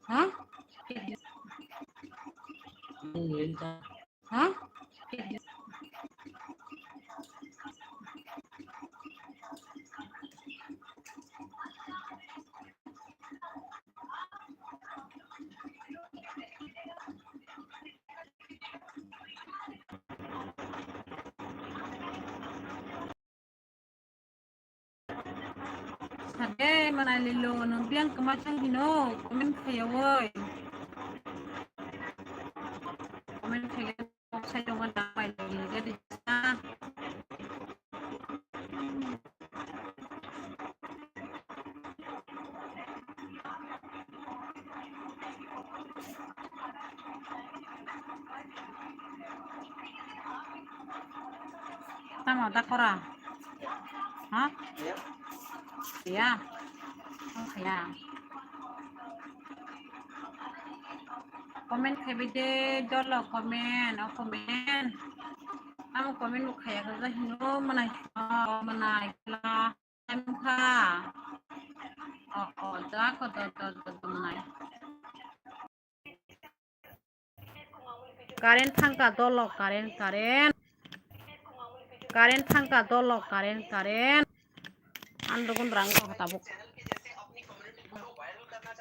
Ha? Ha? Sade manai lilo nung biang kemachang hino comment khayawoi. Comment khayawoi sai dong na pai lagi jadi. Ah. Tamo da kora? Ha? Ya. Oh, ya. Comment khaibai de, dolo comment, o comment. Tamo comment bo khaiya khe hino, manai, manai kla. Tamo kha. O, o, da ko, da, da, da, da, manai. Current thangka dolo, current, current. Current thangka dolo, current, current. Ang dogon rang ko tabuk.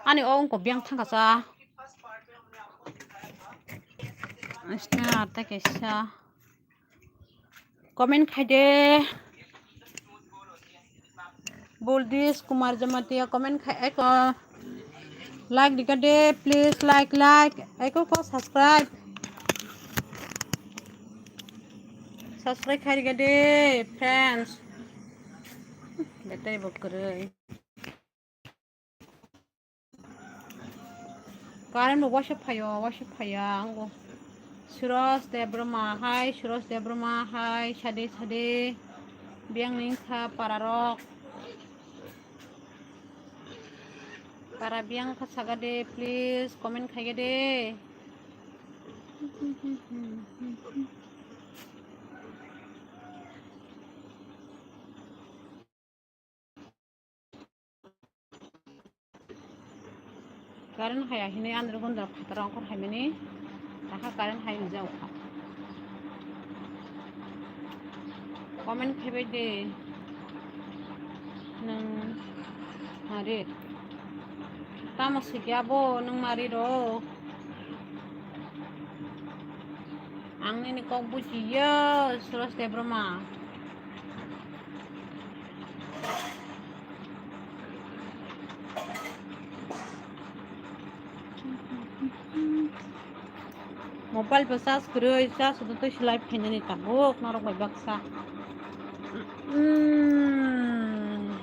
Ani o wngko biyang thangka sa. Asta ta kesa. Comment khai de. Buldis Kumar Jamatia comment khai eko. Like dikha de, please like, like. Eko ko subscribe. Subscribe khai dikha de, friends. Betai bokroi. Current bo waisa phaio, waisa phaiya ango. Suros Debroma hai, Suros Debroma hai, sade sade. Biyang ni wngkha para rok. Para biyang kha saga de, please comment khaiga de. Current haya hinui andro gundra phataro angkor haimani, takha current hai rijak kha. Comment khaibai de, nwng mari. Tamo sikya bo nwng mari ro. Ang nini kok bujiya, Suros Debroma. Mobile bo charge kwrwi, charge do twi se live khainani tabuk norok bai baksa. Mm.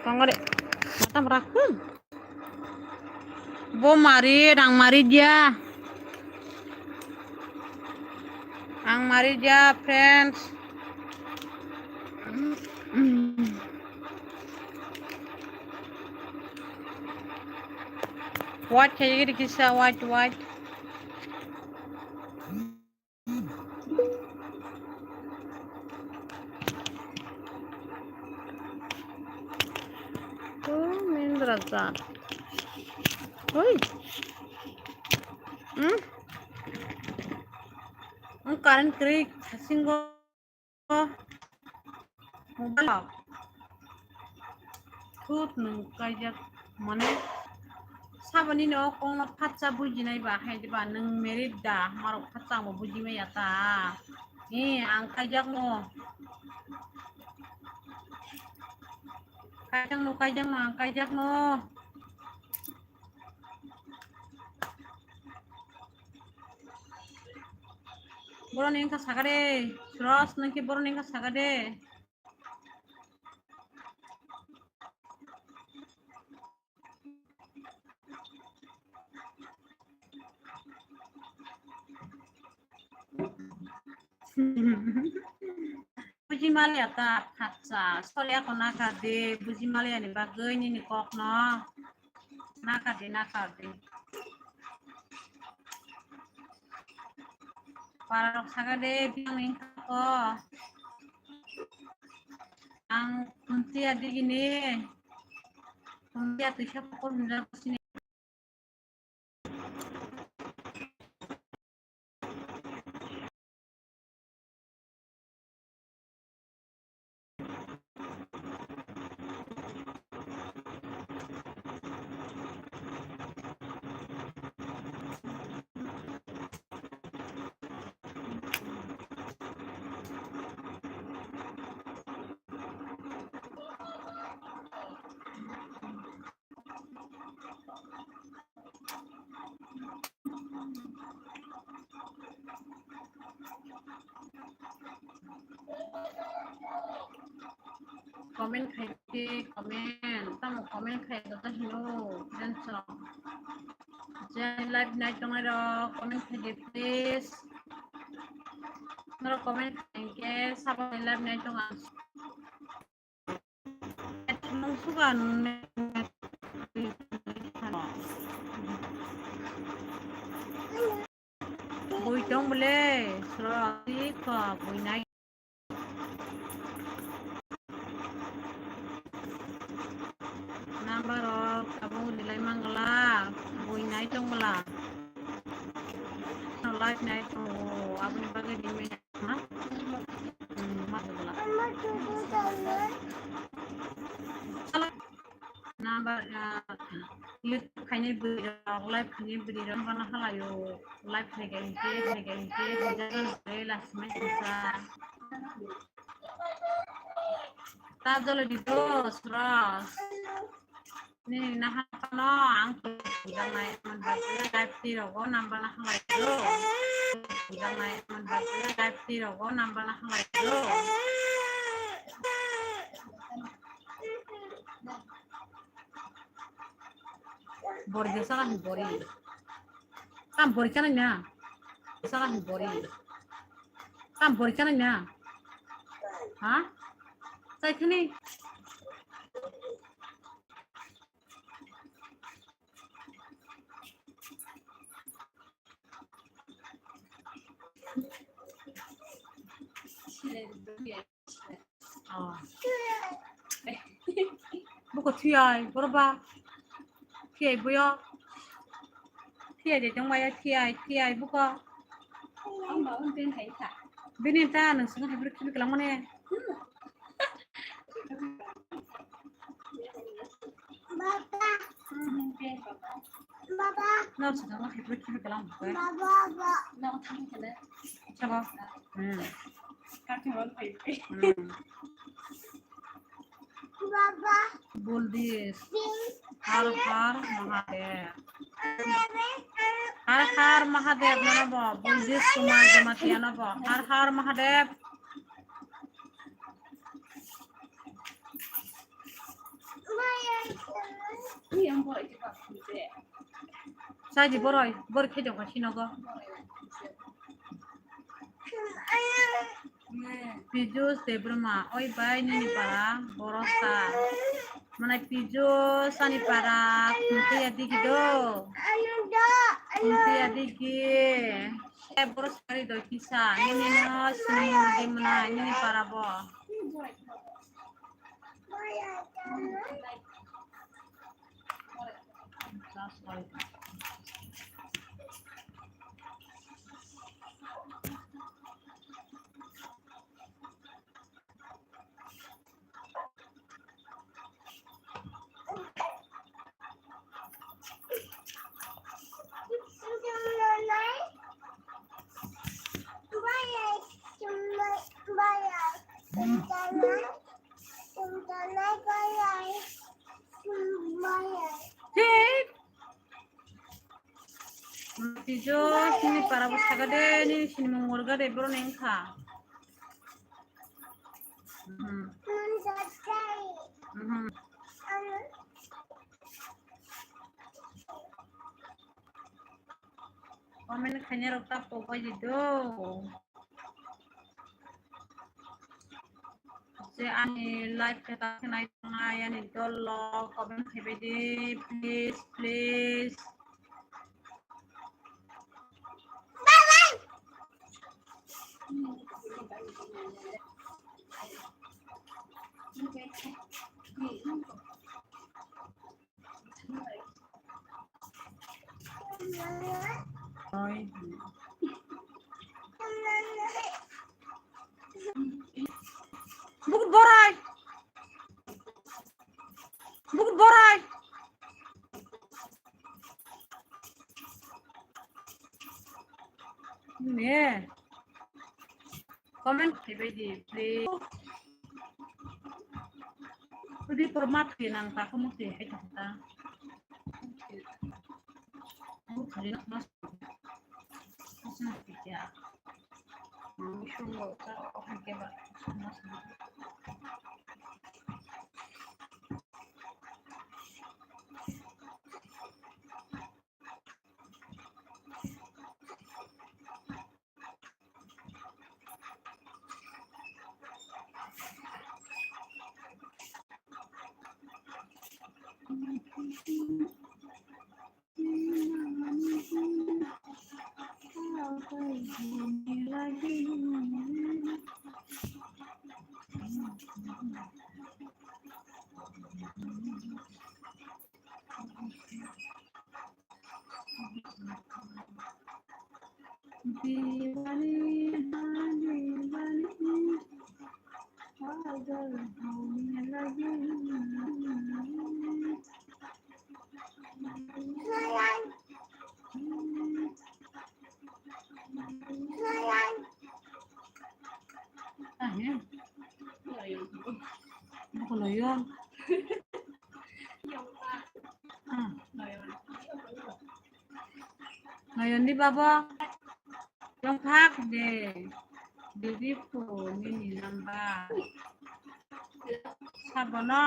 Kongore, matam rak, hmm. Bo mari, rang mari dia. Ang mari dia, friends. White khaye gidi kisa, white, white. Oh, Mindra jat. Oi. Hmm? Ang current kri singo. Mobile. Thut nwng kaijak mane. Saboni no kongno phatsa bujinai ba hai diba nwng merit da marok phatsa mo bujimaya ta. Ni ang kaijak no. Kaijak no, kaijak no, ang kaijak no. Boroni wngkha sakade, Suros nangkhe boroni wngkha sakade. Buji maliya ta phatsa, sole ako nakar de, buji maliya ni bagwi nini kok no. Nakar de, nakar de. Para rok saka de, biyang ni ko. Ang kuntiya digini. Kuntiya tuisa pokol hinja kusini. comment khai di, comment. Tamo comment khai da hino, Jenson. Je live nai tongnai rok comment khai di, please. Norok comment khai ke sabo live nai tonga. Nung suka nung ne. Bui tong bole, sura ti ko bui nai. Number rok abo nilai mangla, bui nai tong bala. Live nai tongo, aboni bagwi di minute ma. Hmm, ma tong bala. Number, ah, YouTube khainai bwrwi rok, live khainai bwrwi rok, bana halayo, live khaika hinkhe, khaika hinkhe, hijagan bwrwi lasimai sisa. Ta jolo di dos, ros. Nini naha phano ang bujanai, mon bagwi live ti rogo, nang bana halayo. Bujanai, mon bagwi live ti rogo, nang bana halayo. Bori de sala hi bori. Tam bori kana na. Sala hi bori. Tam bori kana na. Ha? Sai thani. Oh. Buko thiyai, boro ba. Thiyai boyo. Thiyai de tong maya, thiyai, thiyai buko. Bini ta nung sung hai bro kibi kelang mane. Baba. Baba. Nang sung hai bro kibi kelang buko. Baba, baba. Chaba. Hmm. Hmm. Baba. Bol dis. Har Har Mahadev. Har Har Mahadev mano bo. Bol dis Kumar Jamatia no bo. Har Har Mahadev. Saji boroi, bor khe jokha sinogo. Pijus Debbarma, oi bai nini para borosa. Mana Pijus ani para, khunti adigi do. Khunti adigi. Eh, borosa ri do kisa, nini no sini di mana, nini para bo. Thik. Tijo, sini para bo saga de, ni sini mongol ga de, boro neng kha. Mhm. Mhm. Comment khainai rok ta pobai di do. Je ani live khe ta khe nai tongnai ani dol rok comment khaibai di, please, please. Buku borai. Buku borai. Ne. Comment khaibai di, please. Udi por mat ke nang ta, kamu ke hai ta. Kamu khali nak mas. Mas nak ya. Kamu sungguh tak oke ba. Mas. दीवानी हाँ दीवानी पागल होने लगी। Ah, ya. Bukan loyon. Ah. Noyoni baba, tongthak de, bibi phu nini number. Sabono.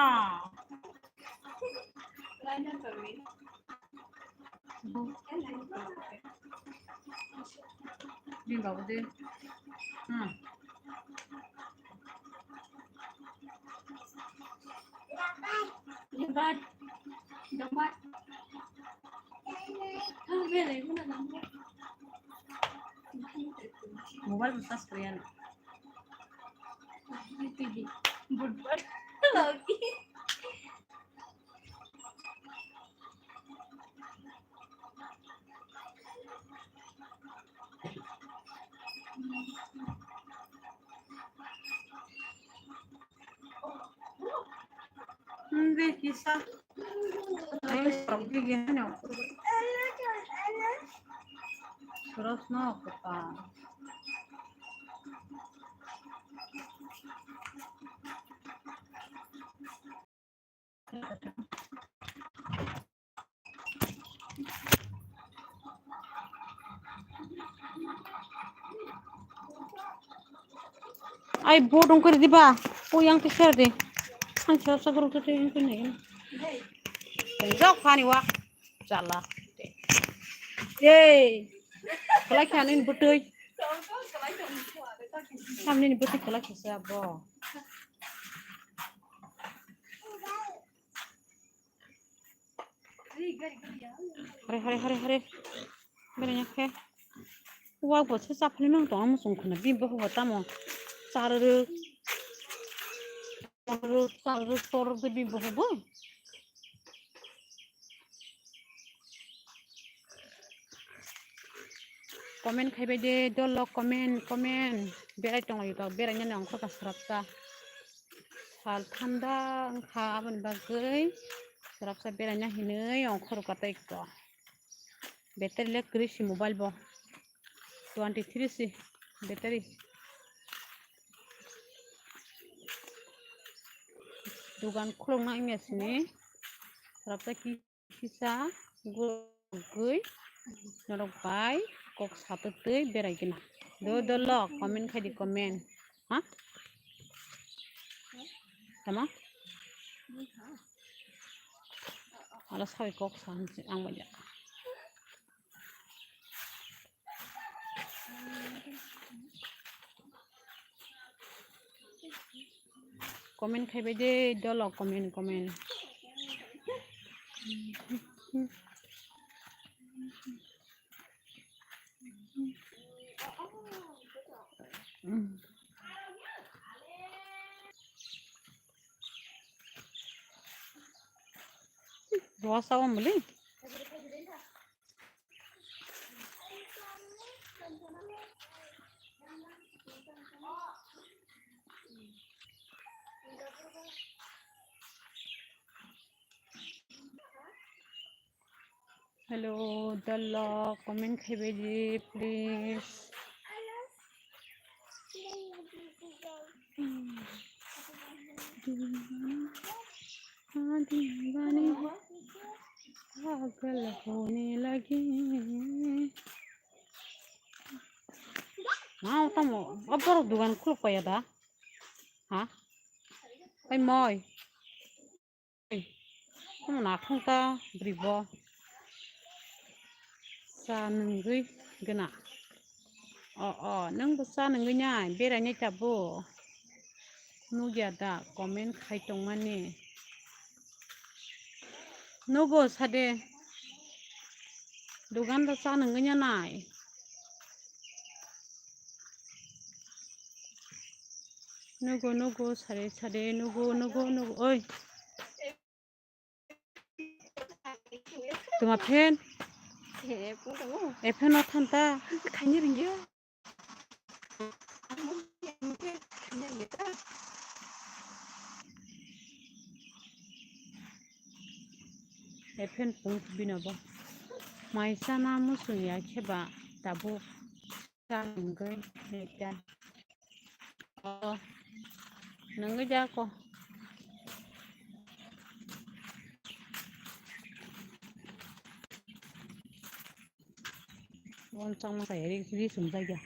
Din babu de. Hmm. Mobile mo charge kariya na. Hindi, kisa. Ay, sorry, gini, no. Terus, no, kota. Ai, bo dong kari diba? O yang ke share de. Ang siya sa guru kete yang kene. Jok pani wa. Chala. Ei. Kalai khanin butui. Samni ni butui kalai khasa bo. Hare, hare, hare, hare. Bereng ya khe. Wa bo se chapli mang tong, amo song khna bini bo bo tamo. Charuru. Charuru, charuru, tor de bini bo bo. Comment khai bai de, dol lok comment, comment. Berai tong lai ba, berai nani ongkho ka srapsa. Sal thanda wngkha, aboni bagwi srapsa beraina hinwi ongkhorokha tei kho. Battery le kwrwi si mobile bo, twenty three si battery. Dugan khulukna wngya sini srapsa ki. Kisa gugui norok bai kok satwtwi berai gina. Do dolo comment khai di comment. Ha? Tama? Ala sawi kok sa ang bai. Comment khai bai de dolo comment comment. Dosa om beli. Hello, dolo, comment khai bai di, please. Pagal hone lagi. Mau tamo, aboro dugan khuluk paya da? Ha? Oi moi. Oi. Tamo nakhung ta bwrwi bo. Cha nwngwi gana. O, o, nwng bo cha nwngwi nai, berai nai ta bo. Nugya da, comment khai tongmani. Nugo sade. Dugan da cha nungwi nai. Nugo, nugo, sade, sade, nugo, nugo, nugo, oi. Tuma fan? Eh, pun tongo. Eh, fan o thanta. Khaini ringyo. Ephen pung bino bo. Mai chana muchung ya khe ba tabuk cha nungwi neta. O, nungwi ja ko. Bon changma kaya ri, ri sumjak ya.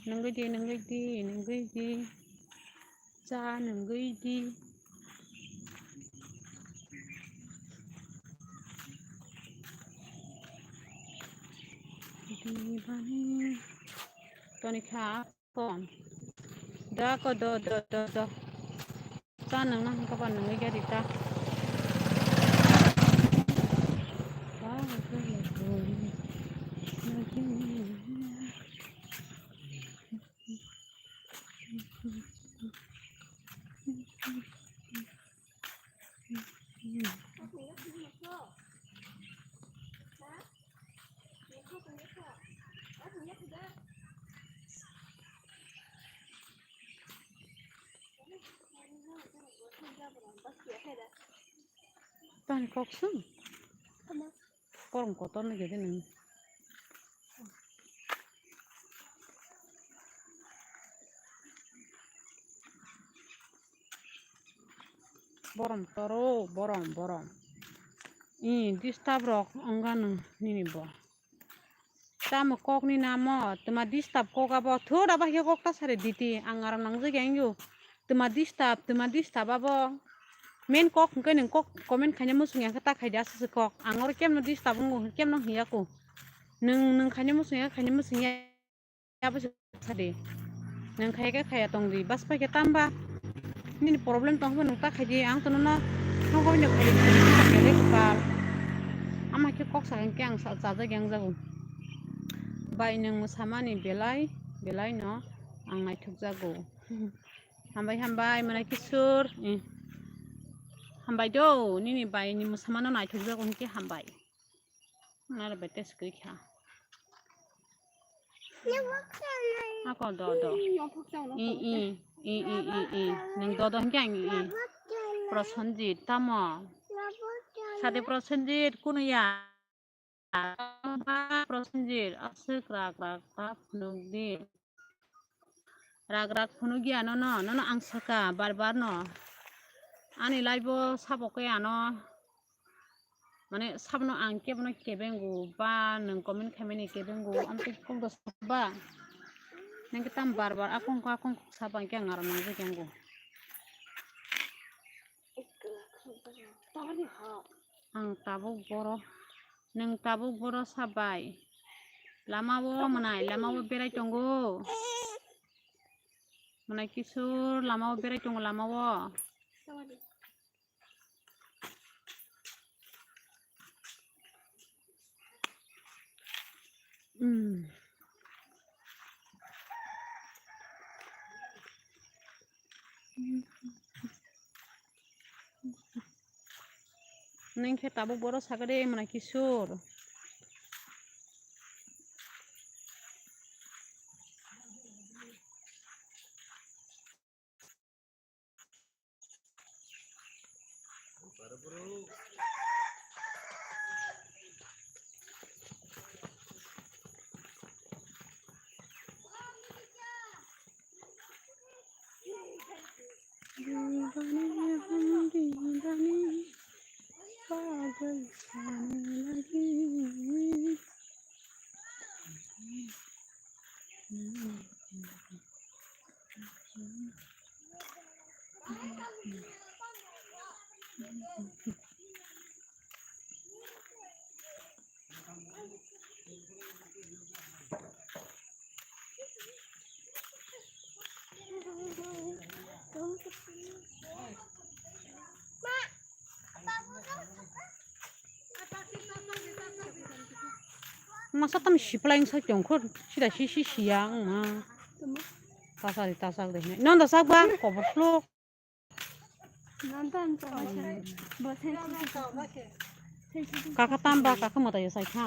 Nungwi di, nungwi di, nungwi di. Cha nungwi di. Di bani. Toni kha. Kom. Da ko do, do, do, do. Ta nang nang ka ban nang ga di ta. Tang kok sung. Korong kotor ni gede nang. Borom toro, borom, borom. I disturb rok wngkha nini bo. Tamo kok ni namo, tuma disturb kok abo. Thud abo hai khe kok ta sari diti. Ang aram nang jagya wngyo. Tuma disturb, tuma disturb abo. Men kok hwnkhe nwng kok comment khaina muchung ya khe ta khaidi aswk kok. Ang oro kemno disturb wngo, kemno hwnyako. Nwng, nwng khaina muchung ya, khaina muchung ya. Abo se sadi. Nwng khai khe khaya tong di. Bas pai khe tamba. Nini problem tong khe nwng ta khai di. Ang to nono thangwi no khai di. Belai kwtal. Ama khe kok sakha khe ang sa-, chajak yang jago. Bai nwng mwsamani belai, belai no ang naithok jago. Hambai, hambai, mwnai kisur. Eh. Hambai do, nini bai ni mwsamano naithok jago hinkhe hambai. Nara betes kri kha. Ako do do. I, i, i, i, i, i. Nang do do hinkhe ang i, i. Prosenjit tamo. Sade Prosenjit kuno ya. Prosenjit aswk rak rak ta phunuk di. Rak rak phunukya nono, nono ang saka bar bar no. Ani live o sabo khe ano, mane sabno ang kebono kebengo ba nwng comment khaimani kebengo, amtwi kok do saba. Nang khe tam bar bar akong kok akong kok saba hwnkhe ang aro nang jagyango. Ang tabuk boro, nwng tabuk boro sabai. Lama o mwnai, lama o berai tongo. Mwnai kisur lama o berai tongo, lama o. Hmm. Neng khe tabuk boro sakade mwnai kisur. Masa tam siplai wng sai tong kho, sida si si siya wng ma. Tasari tasak de hinai. Nonda sak ba, kobor slok. Kaka tam ba, kaka mata ya sai kha.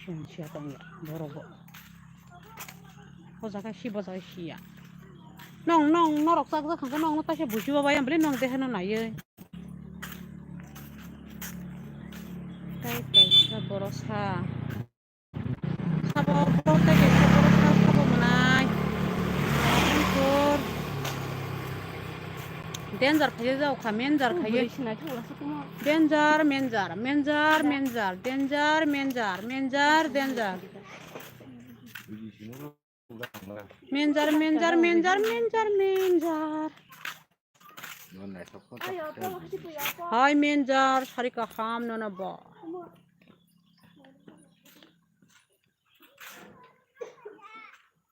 Siya, siya tong ya, borok bo. O jaga si, bo jaga siya. Nong, nong, norok chak jak kha, nong, no taisa buji ba, bayam beli nong, dehe no naiye. Tai kaisa borok sa. Sabo, borok tai kaisa borok sa, sabo mwnai. Narasimkur. Danger khaye jao kha, menjar khaye. Danger, menjar, menjar, menjar, danger, menjar, menjar, danger. Menjar, menjar, menjar, menjar, menjar. Hai menjar, sari kaham nono bo.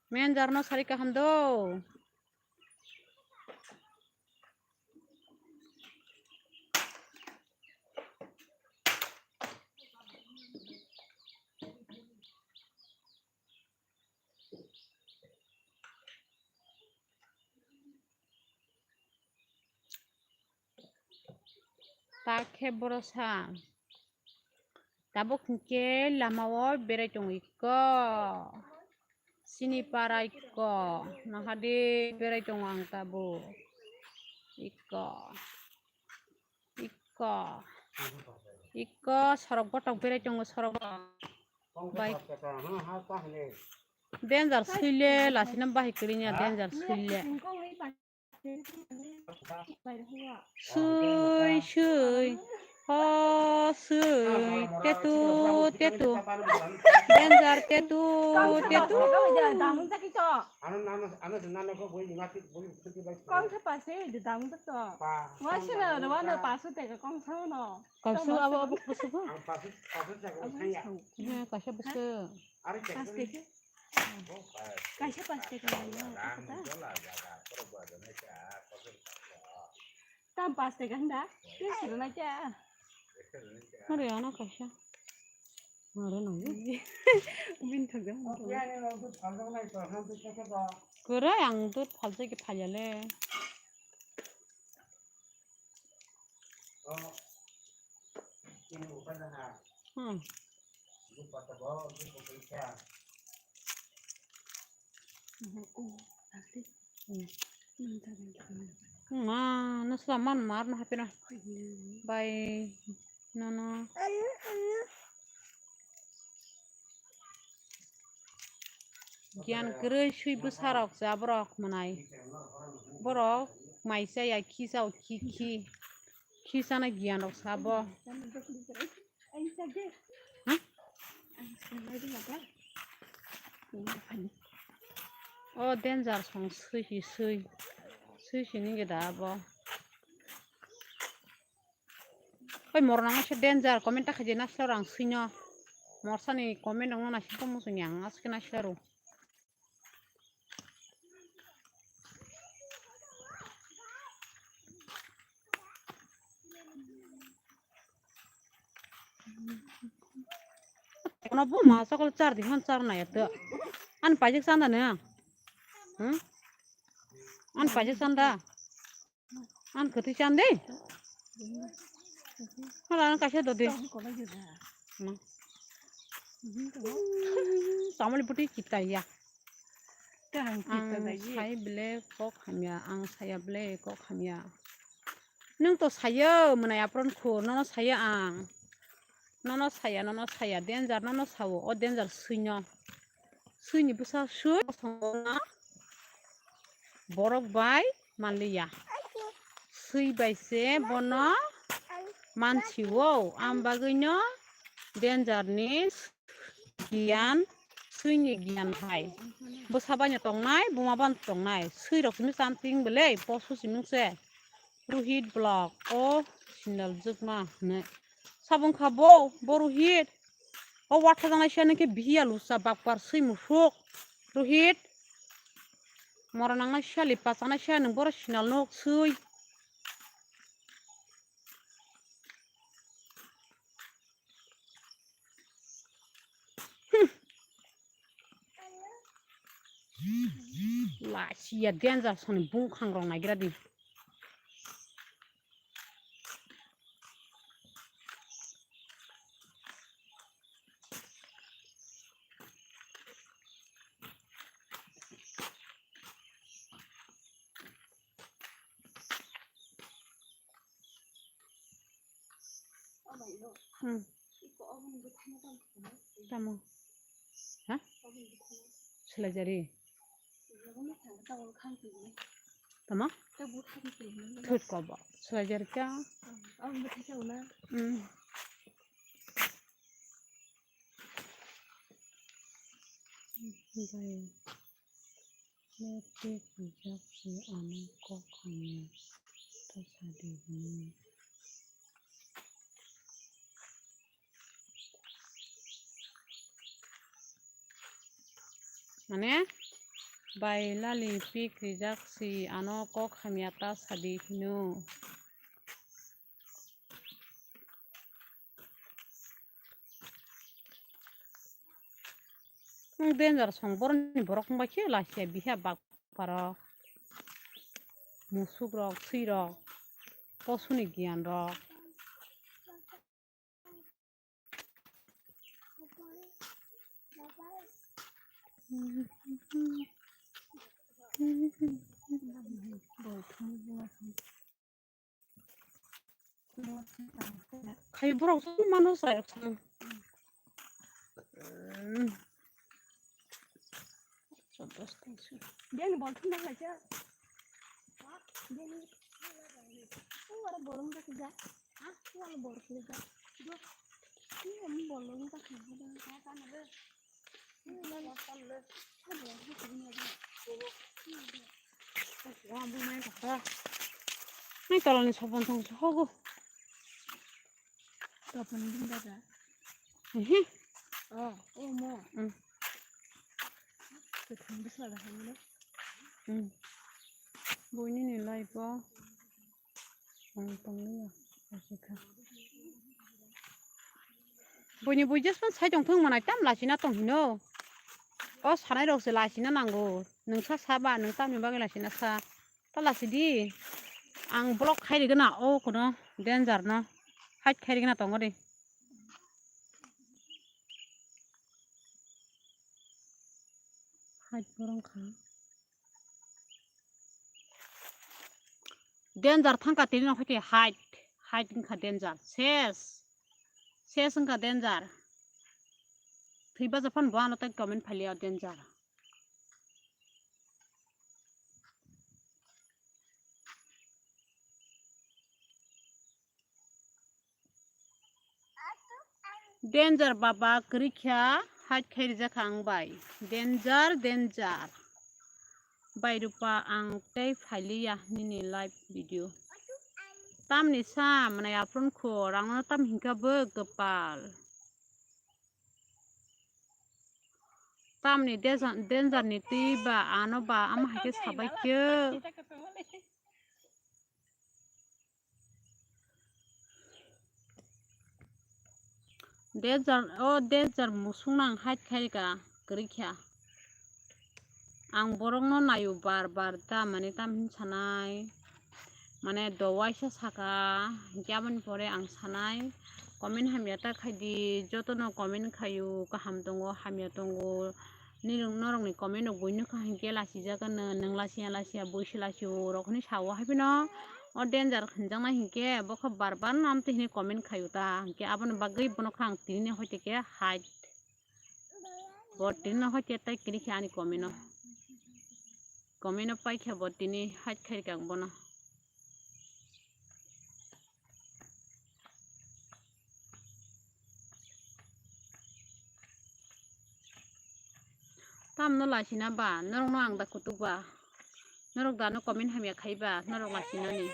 Menjar no sari kaham do. Ta khe borok sa, tabuk hinkhe lama o berai tongo ikko, chini para ikko, nahadi berai tongo ang tabuk ikko. Ikko. Ikko sorok botok berai tongo, sorok botok. Bai. Danger suile lasina bahai kwrwini ya, danger suile. Sui, sui. Ho, sui. Tetu, tetu. Danger, tetu, tetu. Ano, ano, ano, ano, ano, bui, mati, bui, bui, bui, bui. Kong sa pase, de dam to. Pa, wai sila, wano pasu te ka kong sa no. Kong sa abo, abo pasu ko. Ang pasu, pasu sa ko saya. Ya, kaisa pasu. Are pasu te. Kaisa pasu te ka. Tam pasu te ka handa. Te sila na kya? Are ana kaisa. Mare nangwi. Bini thokjak. Kwrwi ang dud phalsa khe phaiyale. Hmm. Ma, no sula man mar no hapena. Bai, no, no. Giyan kwrwi swi bwsarok cha borok mwnai. Borok mai chaya khi chao khi khi. Khi chana giyan rok sabo. O danger song swi si swi. Swi si nige da abo. Oi, morna se danger comment ta khaje na sero ang swino. Morsani comment ang na sito musuni ang aske na sero. Kono bo ma sakol char di hon char na ya to. An pajik sanda ne. Hmm? An pajik sanda. An kwtwi chan de. Hala an kaisa dodi. Samoli buti kita ya. Ang sai bele kok hamya, ang saya bele kok hamya. Nung to sayo mwnai apron kho, nono sayo ang. Nono saya, nono saya, danger, nono sawo, o danger swino. Swini bwsa swi, borok bai manliya. Swi bai se bono mansiwo, am bagwino danger ni giyan, swini giyan hai. Bwsa baino tongnai, buma ban tongnai, swi rok simi chanting belai, posu simung se. Rohit vlog, o sindal jwkma hwnwi. Sabung kha bo, bo Rohit. O watha janai siya nokhe bihiya lusa bakpar swi musuk. Rohit. Mora nangnai siya lipa chanai siya nwng boro sindal nok swi. Lachia danger soni bungkhang rok naigra di. Hmm. Tamo? Ha? Selajari. Tamo? Thut kobo. Selajari ka? Hmm. Bai. Nete kujak si ano kok hamya ta sadi hini. Mane, bai lali pik rijak si ano kok hamya ta sadi hino. Nwng danger song boroni borok wngbai khe lachia biha bak parok, musuk rok, swi rok, posuni giyan rok. Khai borok mano sa. Bini bol thumna khlaijak. Bini. Ungaro bol wngkha kisa. Ha? Ungaro bol kisa. Ungaro bol wngkha kisa. Nai tolani sobon tong si hogo. Topon din dada. Ehe. Oh, oh mo. Hmm. Topon bisla da hamle. Hmm. Boini ni life o. Ang tonglia, asika. Buini buijes pan sai tongthung manai tam lachina tong hino. O sanai rok se lachina nango. Nwngsa saba, nwng tamni bagwi lachina sa. Ta lachidi. Ang block khai rigena o kono danger no. Hide khai rigena tongo de. Hide borong kha. Danger thangkha tini no hoite hide, hide wngkha danger. Ses. Ses wngkha danger. Thwi baja phano bo ano tei comment phailiya danger. Danger baba kwrwikha, hide khai rijakha ang bai. Danger, danger. Bai Rupa, ang tei phailiya nini live video. Tamni sa mwnai aphuru kho, rangno tam hinkha bo kwpal. Tamni danger, danger ni twi ba ano ba ama hai khe sabai khe. Danger, o danger musung nang hide khai ka kwrwi kha. Ang borok no naio bar bar ta mane tam hin sanai. Mane do waisa saka, hinkhe aboni pore ang sanai comment hamya ta khaidi, jotono comment khaio, kaham tongo, hamya tongo, nini norokni comment rok buino kha hinkhe lachijak, nwng lachia lachia, buisi lachio rok hinwi sao, haiphano o danger hinjaknai hinkhe bokha bar bar no amtwi hinwi comment khaio ta, hinkhe aboni bagwi bono kha ang tini hoite khe hide. Bo tini no hoite tai kwrwi khe ani comment no. Comment no paikha bo tini hide khairikha ang bono. Tamno laisina ba, norokno ang da kutuk ba. Norok da no comment hamya khai ba, norok laisinani.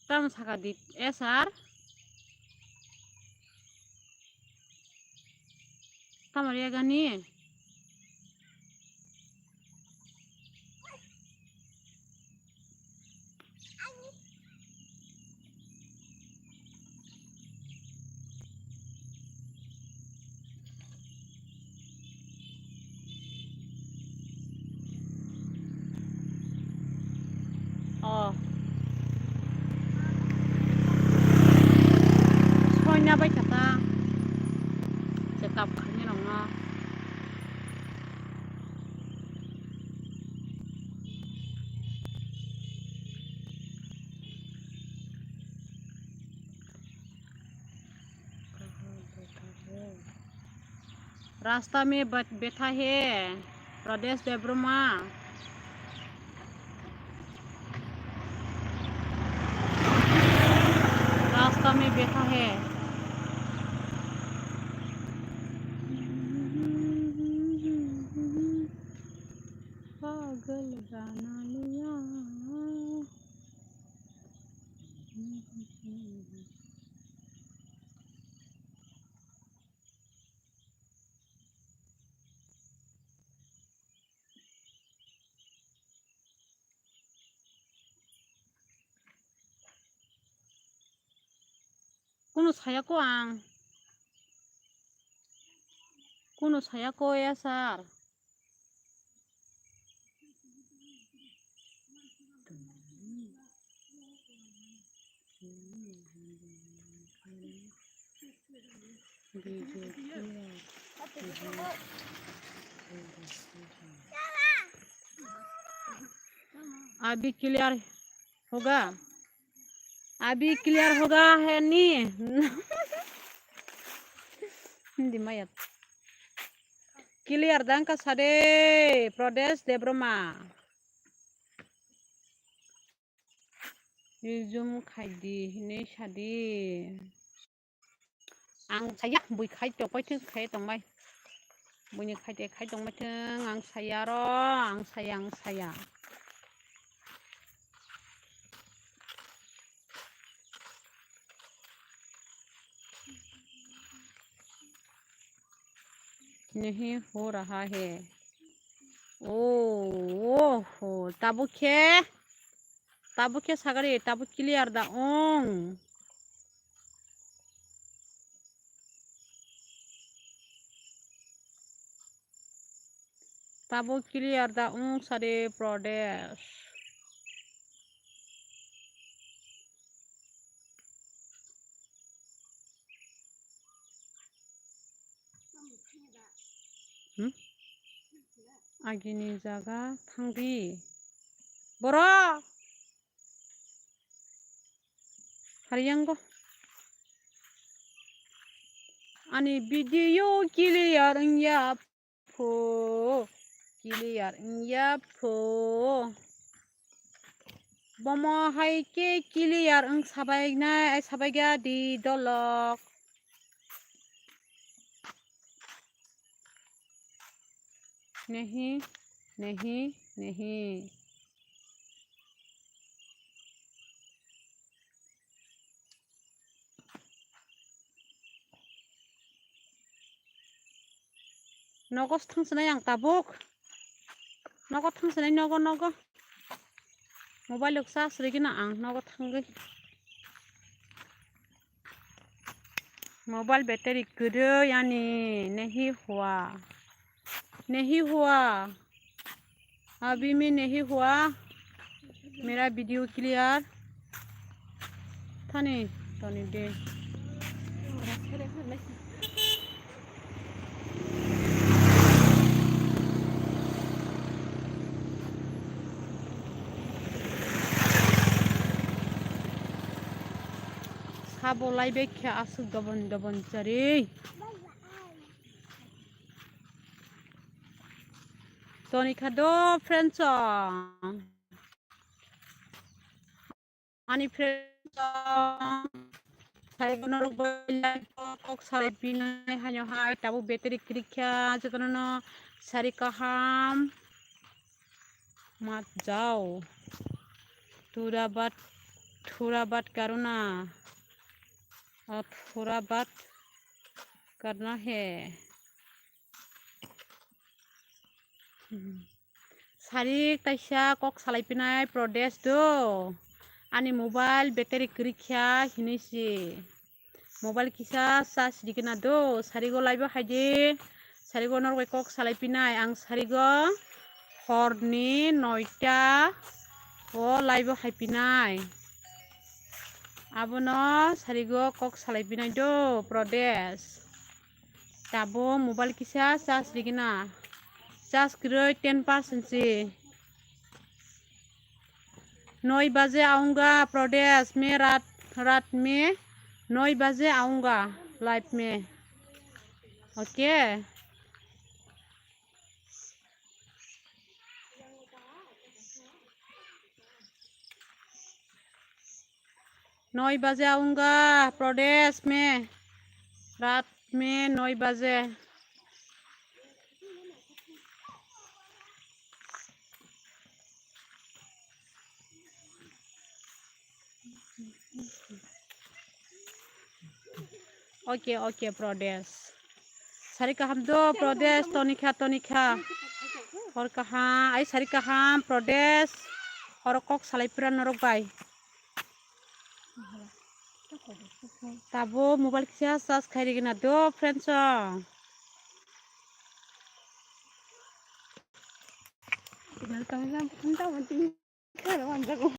Tamo saka di, eh, sir? Tamo rega ni? Oh. Soina bai kha ta. Check up khainai rokno. रास्ता में ब-, बैठा है प्रदेश देब्रमा। रास्ता में बैठा है। पागल बना लिया। Kuno saya ko ang. Kuno saya ko ya sir. अभी क्लियर होगा? अभी क्लियर होगा है नी? Hindi mayat. Clear dang ka sade, Pradesh Debroma. Resume khaidi hinwi sadi. Ang saya, bui khai tongpai thung, khai tongbai. Buini khai te khai tongpai thung, ang saya ro, ang saya, ang saya. नहीं हो रहा है। ओ, ओहो, tabuk khe, tabuk khe sagari, tabuk clear da ong. Tabuk clear da ong sari Pradesh. Hmm? Agini jaga thangdi. Boro! Hariyango. Ani video clear wngya pho. Clear wngya pho. Bomo hai khe clear wng sabainai, ai sabaigya di dolok. Nehi, nehi, nehi. Nogo thangsinai ang tabuk. Nogo thangsinai, nogo, nogo. Mobile rok charge rigwino ang nogo thangwi. Mobile battery kwrwi ani nehi hua. Nehi hua. Abhi mein nahi hua mera video clear. Thani, thani de. Sabo lai bekhe aswk dobon dobon chari. Toni kha do friends song. Ani friends song. Sai bono rok bai like kok salai pinai haino hai tabuk battery kwrwi kha jotono no sari kaham. Mat jao. Thura baat, thura baat karo na. Aur thura baat karna hai. Sarik taisa kok salai pinai Prodesh do. Ani mobile battery kwrwi kha hinwi si. Mobile kisa charge rikna do. Sarigo live o haidi. Sarigo norok bai kok salai pinai. Ang sarigo horni noita o live o hai pinai. Abono sarigo kok salai pinai do Prodesh. Tabo mobile kisa charge rikna. Charge kwrwi ten percent si. Noi baje aunga Prodesh, me rat, rat me noi baje aunga live me. Okay. Noi baje aunga Prodesh me. Rat me noi baje. Okay, okay, Prodesh. Sari kaham do, Prodesh, tonikha, tonikha. Hor kaham, ai sari kaham, Prodesh. Hor kok salai pura norok bai. Tabo mobile kisa charge khai rikna do, friends song.